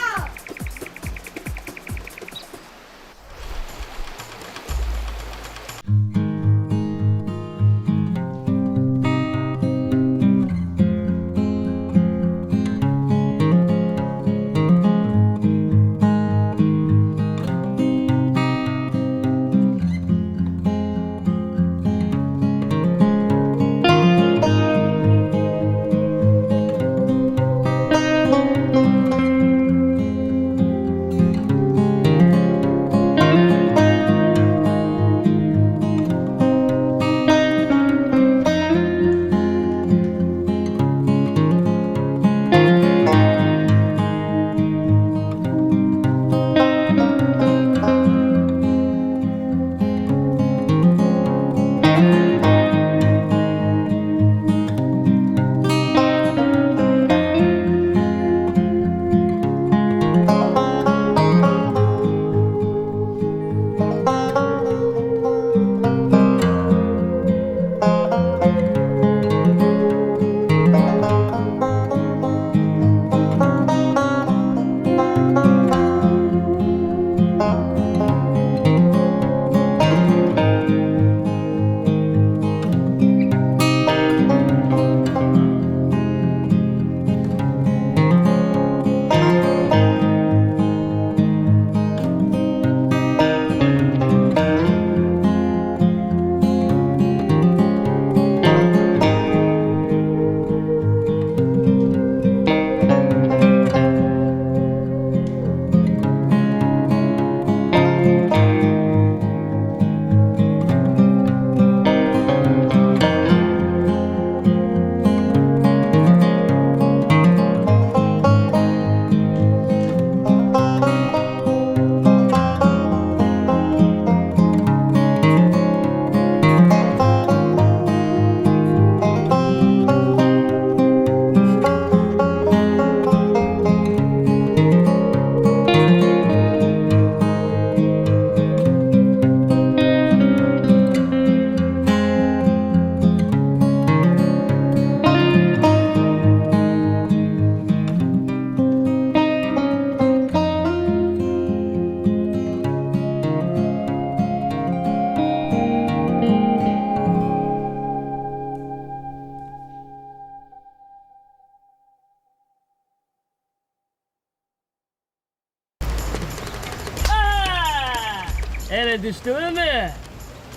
[SPEAKER 8] Ele düşdüňizmi?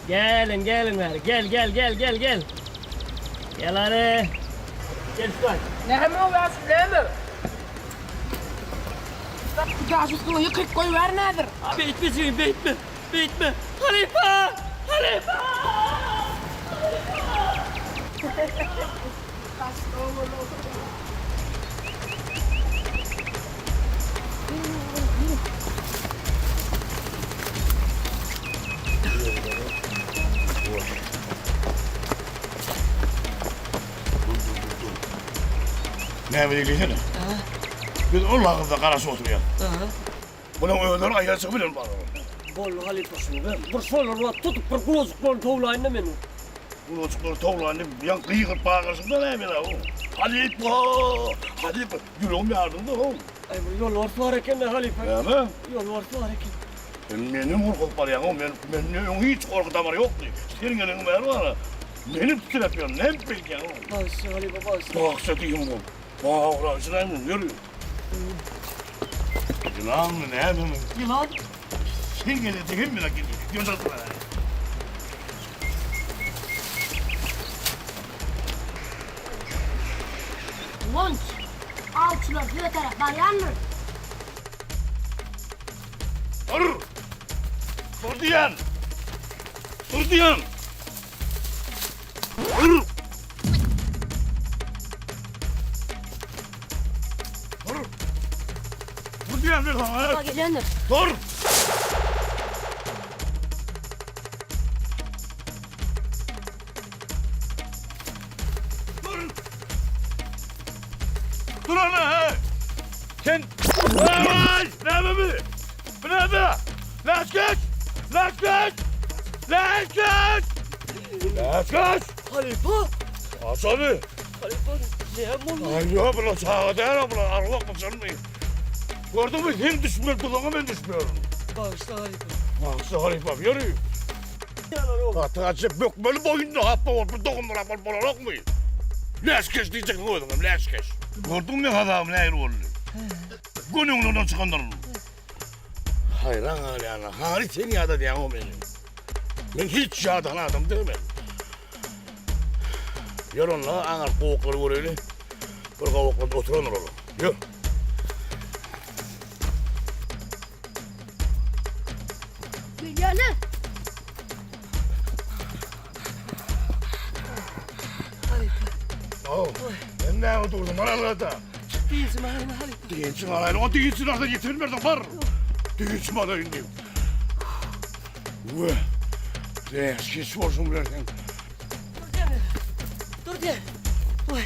[SPEAKER 8] Geliň, geliň bäri. Gel, gel, gel, gel, gel. Gel hany. Gel şu
[SPEAKER 10] Näme o ýaşuly näme? Daş üstüňe ýykyp goýbärin häzir.
[SPEAKER 8] Beýtme jigim, beýtme. Beýtme. Halypa! Halypa!
[SPEAKER 11] Näme diýsene? Biz ol agyzda garaşyp oturýas. Munuň özleri aýaga çykyp bilen bar.
[SPEAKER 8] Boldy halypa şuny ber. Bir şolar wagt tutup bir gulajyklaryny towlaýyn-da men.
[SPEAKER 11] Gulajyklary towlaýyn diýip, ýaňy gygyryp bagyryşyň-da näme-le o? Halypa! Halypa! Ýüregim ýardyň-da how.
[SPEAKER 8] Aý bir ýolbars bar eken-dä halypa.
[SPEAKER 11] Näme?
[SPEAKER 8] Ýolbars bar eken.
[SPEAKER 11] Sen menden gorkuzyp barýaň-ow. Men, mende öň hiç gorky damary ýokdy. Sen geleniň bäri bar-a, meni titräp ýörün. Näme beýdýäň-ow?
[SPEAKER 8] Bagyşla halypa, bagyşla.
[SPEAKER 11] Bagyşla diýdim bol. Bagyşlaýyn, ýör. Ýylanmy nämemi?
[SPEAKER 8] Ýylan?
[SPEAKER 11] Sen gelende hemmeler gelýär. Ýöne
[SPEAKER 2] Guwanç, awçylar size tarap barýandyr.
[SPEAKER 11] Dur! Dur diýýän! Dur diýýän! Dur! Dur! Dur diýýän men saňa!
[SPEAKER 2] Baba gelýändir.
[SPEAKER 11] Dur! Dur! Dur ana! Hey! Sen... Ay! Näme bu? Bu näme? Läşgeç! Läşgeç! Läşgeç! Läşgeç!
[SPEAKER 8] Halypa!
[SPEAKER 11] Aç ony!
[SPEAKER 8] Halypa, näme boldy?
[SPEAKER 11] Aý, ýok, bular çaga däl, bular arwah jynmy? Gördüňmi, sen düşmeli duzaga men düşmüyorum.
[SPEAKER 8] Bagyşla halypa.
[SPEAKER 11] Bagyşla halypa, ýöri. Gaty gaçyp bökmeli boýunda hapba bolup bir doganlar bolup bolanokmy? Läşkeş diýjeksin özüňem, läşkeş. Gördüňmi meň azabym nähili boldy? Göni öňünden çykandyryn. Haýran galýan, hany sen ýadadýaň-ow meni. Men hiç ýadan adam däl men. Ýör onda aňyrky gowaklary göreýli. Bir gowaklarda oturandyr olar. Ýör.
[SPEAKER 2] Gelýärler.
[SPEAKER 11] Aw, men näme durdum, aralada.
[SPEAKER 8] Diýsin alaýyn halypa.
[SPEAKER 11] Diýsin alaýyn, o diýsin alsa ýetirmerdiň, bar. Diýsin alaýyn diýip. We, läşkeş bolşuň bilersiň.
[SPEAKER 8] Dur diýen. Dur diýen. Oý.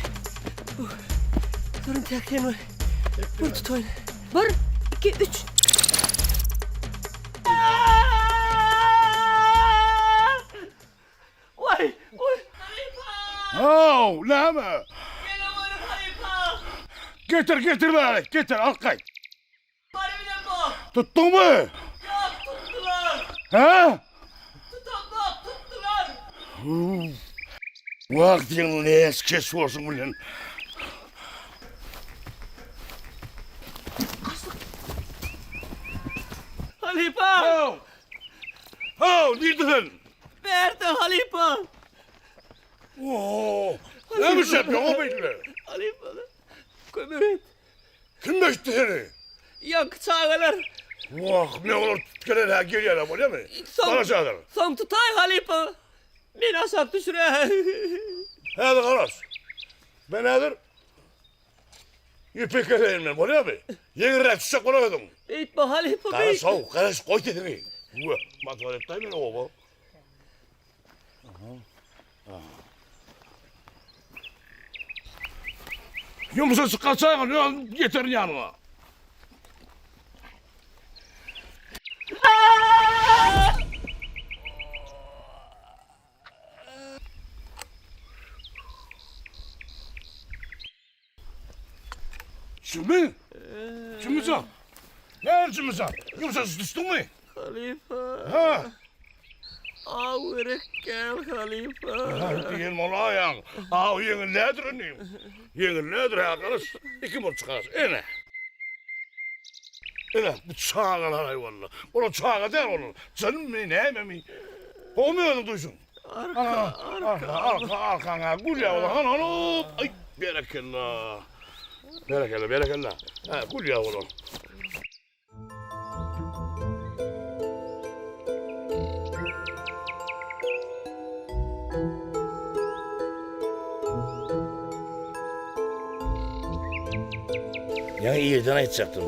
[SPEAKER 8] Durun tek sen oý. Bir tutaýyn.
[SPEAKER 2] Bir, iki, üç.
[SPEAKER 8] Oý, oý.
[SPEAKER 11] Haw, näme?
[SPEAKER 8] Gele görüň halypa.
[SPEAKER 11] Getir, getir bäri, getir, alyp gaýt.
[SPEAKER 8] Bary bilen bak.
[SPEAKER 11] Tutduňmy?
[SPEAKER 8] Ýok, tutdular.
[SPEAKER 11] Hä?
[SPEAKER 8] Tutamok, tutdular.
[SPEAKER 11] Wah, diýen läşkeş bolşuň bilen.
[SPEAKER 8] Halypa!
[SPEAKER 11] Haw! Haw, nirde sen?
[SPEAKER 8] Bärde halypa.
[SPEAKER 11] Oo, näme iş ýapýaň o beýle?
[SPEAKER 8] Halypa, kömek et.
[SPEAKER 11] Kim beýtdi seni?
[SPEAKER 8] Ýaňky çagalar.
[SPEAKER 11] Wah, men olary tutup gelen hä gelýärler bolýamy?
[SPEAKER 8] Soň,
[SPEAKER 11] Garaşarlar.
[SPEAKER 8] soň tutaý halypa. Meni aşak düşüre.
[SPEAKER 11] Häzir garaş. Men häzir ýüpi keseýin men bolýamy? Ýeňilräk düşjek bolar özüň.
[SPEAKER 8] Beýtme halypa,
[SPEAKER 11] Garaş
[SPEAKER 8] beýtme.
[SPEAKER 11] how, garaş goý sesiňi. Wah, motor etdäý meni oba. Ýumşajyk gaçaýgyn, özüm ýeterin ýanyňa. Jümmi? Jümmijan? Näme Jümmijan? Ýumşajyk düşdüňmi?
[SPEAKER 8] Halypa.
[SPEAKER 11] Ha?
[SPEAKER 8] Aw gerek gel halypa.
[SPEAKER 11] Diýen bolaýaň. Aw ýeňil nädir indi? Ýeňil nädir hä garyş? Iki bolup çykarys. Ene. Ine, bu çagalar-aý walla. Olar çaga däl olar. Jynmy, nämemi? Gowumy özüň duýşuň?
[SPEAKER 8] Arka,
[SPEAKER 11] arka. Arka, arkaňa gülýär olar. Hany, hany, aý, berekella. Berekella, berekella. Hä, gülýär olar. Ýaňy irden aýtjakdym.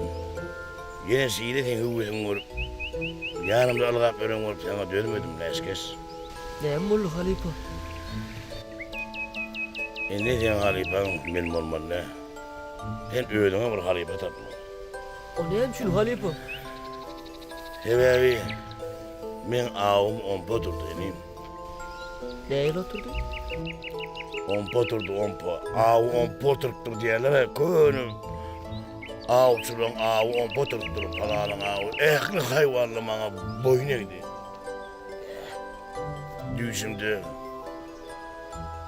[SPEAKER 11] Ýene şeýle seň höwesiňi görüp, ýanymda ylgap ýören bolup saňa dözmedim, läşkeş.
[SPEAKER 8] Näme boldy, halypa?
[SPEAKER 11] Indi seň halypaň men bolmaly däl. Sen özüňe bir halypa tapmaly.
[SPEAKER 8] O näme üçin, halypa?
[SPEAKER 11] Sebäbi meň awum ompa durdy, inim.
[SPEAKER 8] Nähili oturdy?
[SPEAKER 11] Ompa oturdy, ompa. Aw ompa oturypdyr diýýärler-ä, köne awçylaryň awy ompa oturypdyr, palanyň awy. Ähli haýwanlar maňa boýun egdi. Düýşümde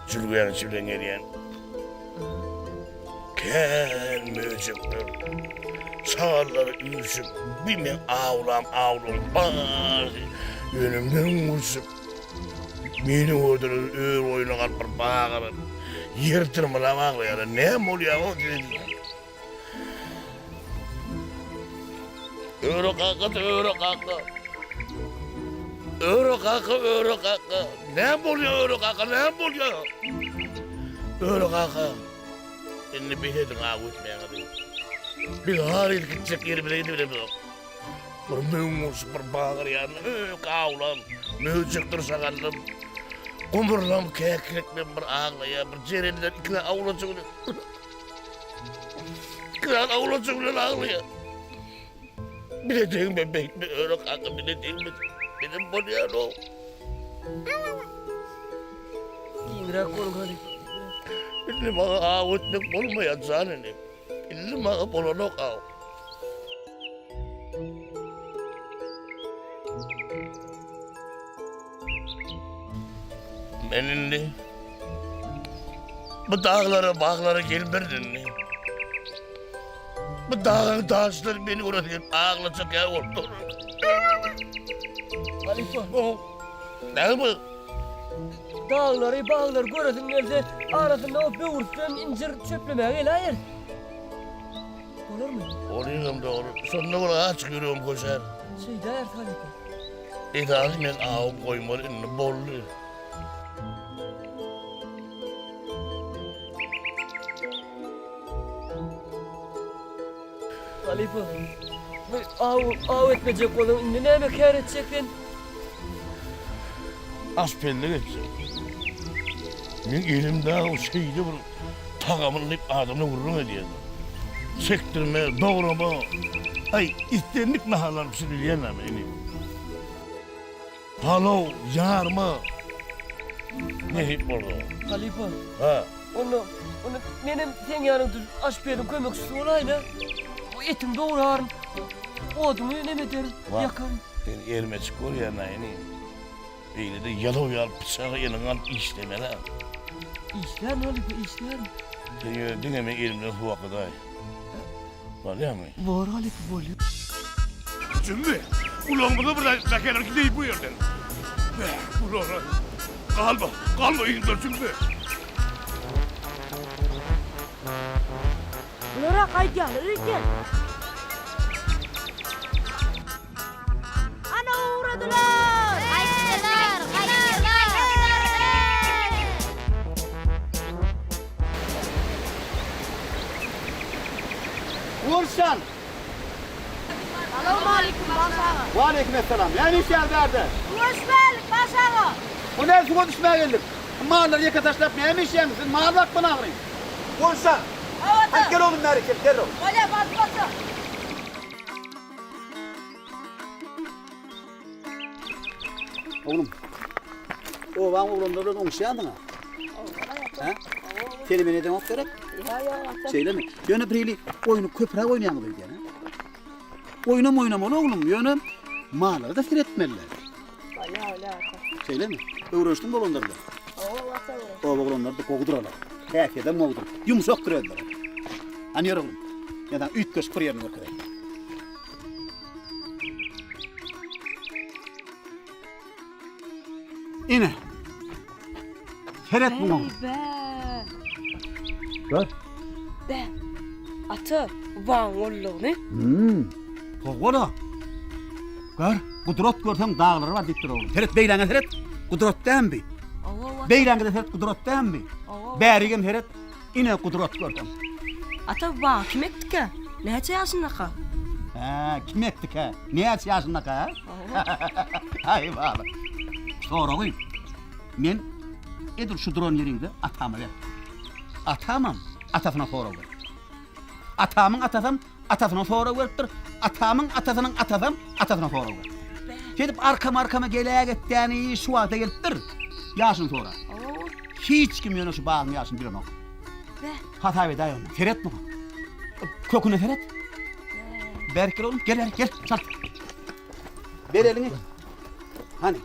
[SPEAKER 11] jülgäniň içi bilen gelýän. Kän möjekler, şagallar üýşüp, bir meň awlam awlaň barysy ýöne möňňürişip, meni gördüler, ör boýuna galyp bir bagyryp, ýer dyrmalap aglaýarlar. Näme bolýar-ow size diýýän. Öre kaka, öre kaka. Öre kaka, öre kaka. Näme bolýar öre kaka, näme bolýar? Öre kaka. Indi bes ediň aw etmäňizi. Biz haryt gitjek ýerimize gidibilemizok. Bir möň urşup bir bagyrýan, ök awlam, möjekdir şagallam. Gumurlam käkiliklen bir aglaýar, bir jerenler ikide awlajyk bilen. Kral awlajyk bilen aglaýar. Bile degme beýtme öre kaka bile degme. Benim bolýar o.
[SPEAKER 8] Giňräk boluň halypa.
[SPEAKER 11] Indi maňa aw etmek bolmaýar jan inim. Indi maňa bolanok aw. Men indi bu daglara, baglara gelmerin indi. Bu dagyň daşlary meni göresi gelip aglajak ýaly bolup dur.
[SPEAKER 8] Halypa.
[SPEAKER 11] Näme bu?
[SPEAKER 8] Daglary, baglary göresiň gelse, arasynda o böwürslen, injir çöplemäge geläýer. Bolarmy?
[SPEAKER 11] Olyňam dogry. Şonda bir açyk ýüregim köşär.
[SPEAKER 8] Şeýdäris halypa.
[SPEAKER 11] Esasy men awum goýmaly indi boldy.
[SPEAKER 8] Halypa, bu aw, aw etmejek bolsaň indi näme kär etjek sen?
[SPEAKER 11] Aşpezlik etjek. Meň elimde şeýle bir tagamly diýip adamlar gürrüň edýärler. Çekdirme, dograma, aý, islendik naharlary bişirip bilýän-ä men inim. Palaw, ýarma nesip bolsa.
[SPEAKER 8] Halypa.
[SPEAKER 11] Ha.
[SPEAKER 8] Onda, onda menem seň ýanyňda aşpeziň kömekçisi bolaýyn-a. Etiňi dograryn, oduňy neme ederin, ýakaryn.
[SPEAKER 11] Sen ermeçik bolýan-a inim. Beýle-de ýalaw ýaly pyçagy eliňe alyp işlemeli-ä.
[SPEAKER 8] Işlärin halypa, işlärin.
[SPEAKER 11] Sen ýöne diňe meň elimden suw akydaý. Bolýamy?
[SPEAKER 8] Bor halypa, bolýar.
[SPEAKER 11] Jümmi, ulagymyza bir zat äkeler gideýin bu ýerden. Bäh, bulara. Galma, galma yzymdan Jümmi.
[SPEAKER 2] Bulara gaýdýarlar öýdýän. Ana ugradylar!
[SPEAKER 9] Gaýtdylar, gaýtdylar!
[SPEAKER 3] Gurşan!
[SPEAKER 2] Salowmaleýkim, baş aga!
[SPEAKER 3] Waleýkim essalam. Näme işýäň bärde?
[SPEAKER 2] Görüşmälik, baş aga!
[SPEAKER 3] Bu näme suwa düşmäge geldik? Bu mallary ýeke taşlap näme işýäňiz? Siz mal bakman ahyryn. Gurşan!
[SPEAKER 2] Hawa-da!
[SPEAKER 3] Hany gel oglum bäri gel, derrew.
[SPEAKER 2] Bolýa, baş başa!
[SPEAKER 3] Oglum, obaň oglanlary bilen oňuşýansyň-a? Hä? Seni men edeňok gerek?
[SPEAKER 4] Ýa, ýa, ata.
[SPEAKER 3] Şeýlemi? Ýöne bir hili oýny köpräk oýnaýaňyz öýdýän, hä? Oýnam oýnamaly oglum, ýöne mallara-da seretmeli.
[SPEAKER 4] Bolýa, bolýa, ata.
[SPEAKER 3] Şeýlemi? Öwrenişdiňmi oglanlar bilen?
[SPEAKER 4] Hawa, ata, öwrenişdim.
[SPEAKER 3] Oba oglanlary-da gowudyr olar. Häsiýetem gowudyr. Ýumşakdyr özleri. Hany ýör oglum, men saňa üýtgeşik bir ýerini görkezeýin. Ine. Seret muňa.
[SPEAKER 4] Bä.
[SPEAKER 3] Gör.
[SPEAKER 4] Bä. Ata, bagyň bollugyny.
[SPEAKER 3] Hmm. Howala. Gör, gudrat görseň daglar bar diýip dur oglum. Seret beýläňe seret. Gudrat dämi bi? Beýläňe seret gudrat dämi bi? Bärigem seret. Ine gudrat görseň.
[SPEAKER 4] Ata bu bagy kim ekdikä? Näçe ýaşyndaka?
[SPEAKER 3] Hä, kim ekdikä? Näçe ýaşyndaka, hä? Aý bala. Soragy men edil şu duran ýeriňde atama berdim. Atamam atasyna sorag beripdir. Atamyň atasam atasyna sorag beripdir. Atamyň atasynyň atasam atasyna sorag beripdir. Şeýdip arkama-arkama gelägetdäni şu wagta gelipdir. Ýaşyny sorap. Hiç kim ýöne şu bagyň ýaşyny bilenok. Hasap edäý onda. Seret muňa. Köküne seret. Bärik gel oglum. Gel bärik gel. Çalt. Ber eliňi. Hany.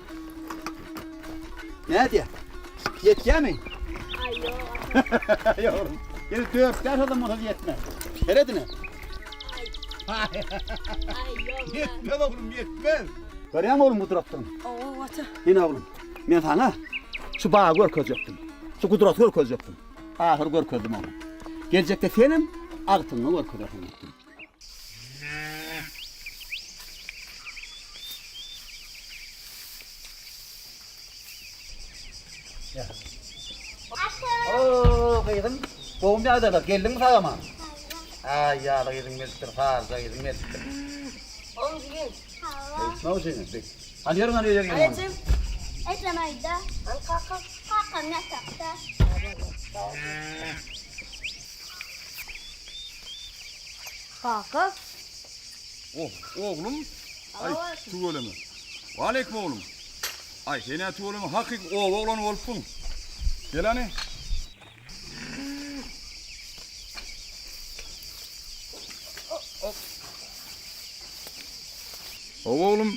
[SPEAKER 3] Nädýä? Ýetýämi?
[SPEAKER 2] Aý ýok.
[SPEAKER 3] Ýok oglum. Ýene dört bäş adam bolsa ýetmez. Seret ine.
[SPEAKER 2] Aý. Aý ýok.
[SPEAKER 3] Ýetmez oglum, ýetmez. Görýäňmi oglum gudratdygyny?
[SPEAKER 4] Hawa, ata.
[SPEAKER 3] Ine oglum. Men saňa şu bagy görkezjekdim. Şu gudraty görkezjekdim. Ahyry görkezdim oglum. Geljekde senem agtygyňa görkezersiň diýipdim. Oo, gyzym, gowumy ýagdaýlar? Geldiňmi sag-aman? Aý, ýaly gyzyň gelipdir, saryja gyzyň gelipdir.
[SPEAKER 2] Oň jigim.
[SPEAKER 3] Hawa. Hany ýörüň hany öýe geliň.
[SPEAKER 2] Ejem.
[SPEAKER 9] Ejem aýda.
[SPEAKER 2] Hany kakam.
[SPEAKER 9] Kakam ýatakda.
[SPEAKER 2] Kaka.
[SPEAKER 5] Oh, oglum. Aý, tüweleme. Waleýkim oglum. Aý, sen-ä tüweleme hakyky oba oglany bolupsyň. Gel hany. Hawa oglum.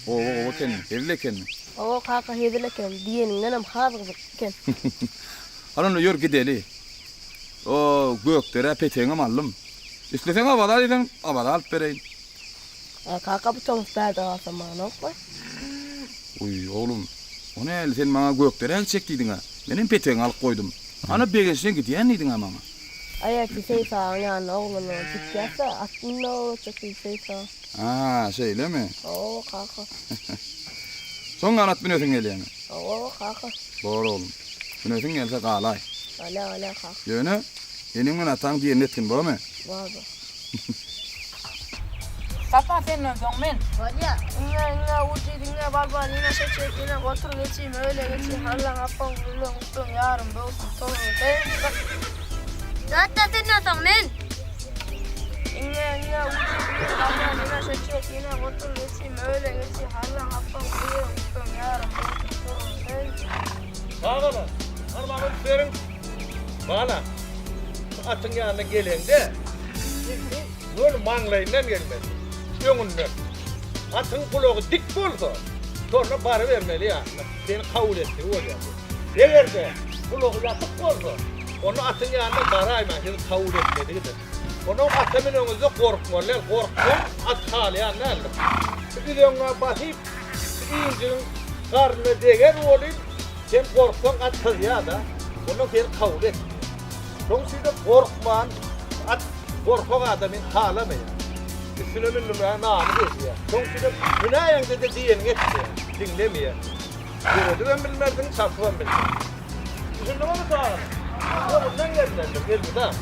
[SPEAKER 5] Oba gowy ekeni, hezil ekeni.
[SPEAKER 2] Hawa kaka hezil eken, diýeniňdenem has gyzykly eken.
[SPEAKER 5] Hany onda ýör gideli. O Gökderä petegiňem aldym. Isleseň Awaza diýseň, Awaza alyp bereýin.
[SPEAKER 2] A kaka bu tomus bärde galsam maňa
[SPEAKER 5] Uý, oglum, o nähili sen maňa Gökderä gitjek diýdiň-ä. Menem petegiňi alyp goýdum. Ana Begençden gidýän diýdiň-ä maňa.
[SPEAKER 2] Aý ertir Seýis agaň ýanyna oglanlar bolup gitýäs-dä, at münmäge öwretjek diýdi Seýis aga.
[SPEAKER 5] A, şeýlemi?
[SPEAKER 2] Hawa, kaka.
[SPEAKER 5] Soň ganat münesiň gelýämi?
[SPEAKER 2] Hawa, kaka.
[SPEAKER 5] Bor, oglum. Münesiň gelse galaý.
[SPEAKER 2] Galýa, galýa, kaka.
[SPEAKER 5] Ýöne, eneň bilen ataň diýenini etgin, bormy?
[SPEAKER 2] Bar, bar.
[SPEAKER 10] Sapa senden soň men.
[SPEAKER 2] Bolýa. Iňňe iňňe ujyt iňňe balban ine şeçek ine gotur geçim öýle geçi hallaň apaň gülleň uklaň ýarym böwsün towuň sen.
[SPEAKER 9] Zatda senden soň men.
[SPEAKER 10] Iňňe iňňe ujyt iňňe balban ine şeçek ine gotur geçim öýle geçi hallaň apaň gülleň uklaň ýarym böwsün towuň sen.
[SPEAKER 13] Çagalar, hany maňa üns beriň. Bala, şu atyň ýanyna geleňde, ilki göni maňlaýyndan gelmeli, öňünden. Atyň gulagy dik bolsa, şonda barybermeli ýanyna, seni kabul etdigi bolýar bu. Eger-de gulagy ýapyk bolsa, onda atyň ýanyna baraýmaň, sizi kabul etmedigidir. Onam ata müneňizde gorkmaly däl, gorksaň at halaýan däldir. Şu üzeňňä basyp, şu injigiň garnyna deger welin, Sen gorksaň at syzýar-da, onda seni kabul etmeýär. Şoň üçin-de gorkman, at gorkak adamy halamaýar. Üstüne mündürmäge namys edýär. Şoň üçin-de münäýeňde-de diýeniňi etmeýär, diňlemeýär. Ýöredibem bilmersiň, çapybam bilmersiň. Düşündiňizmi çagalar? Öňünden gelmelidir, elmydam.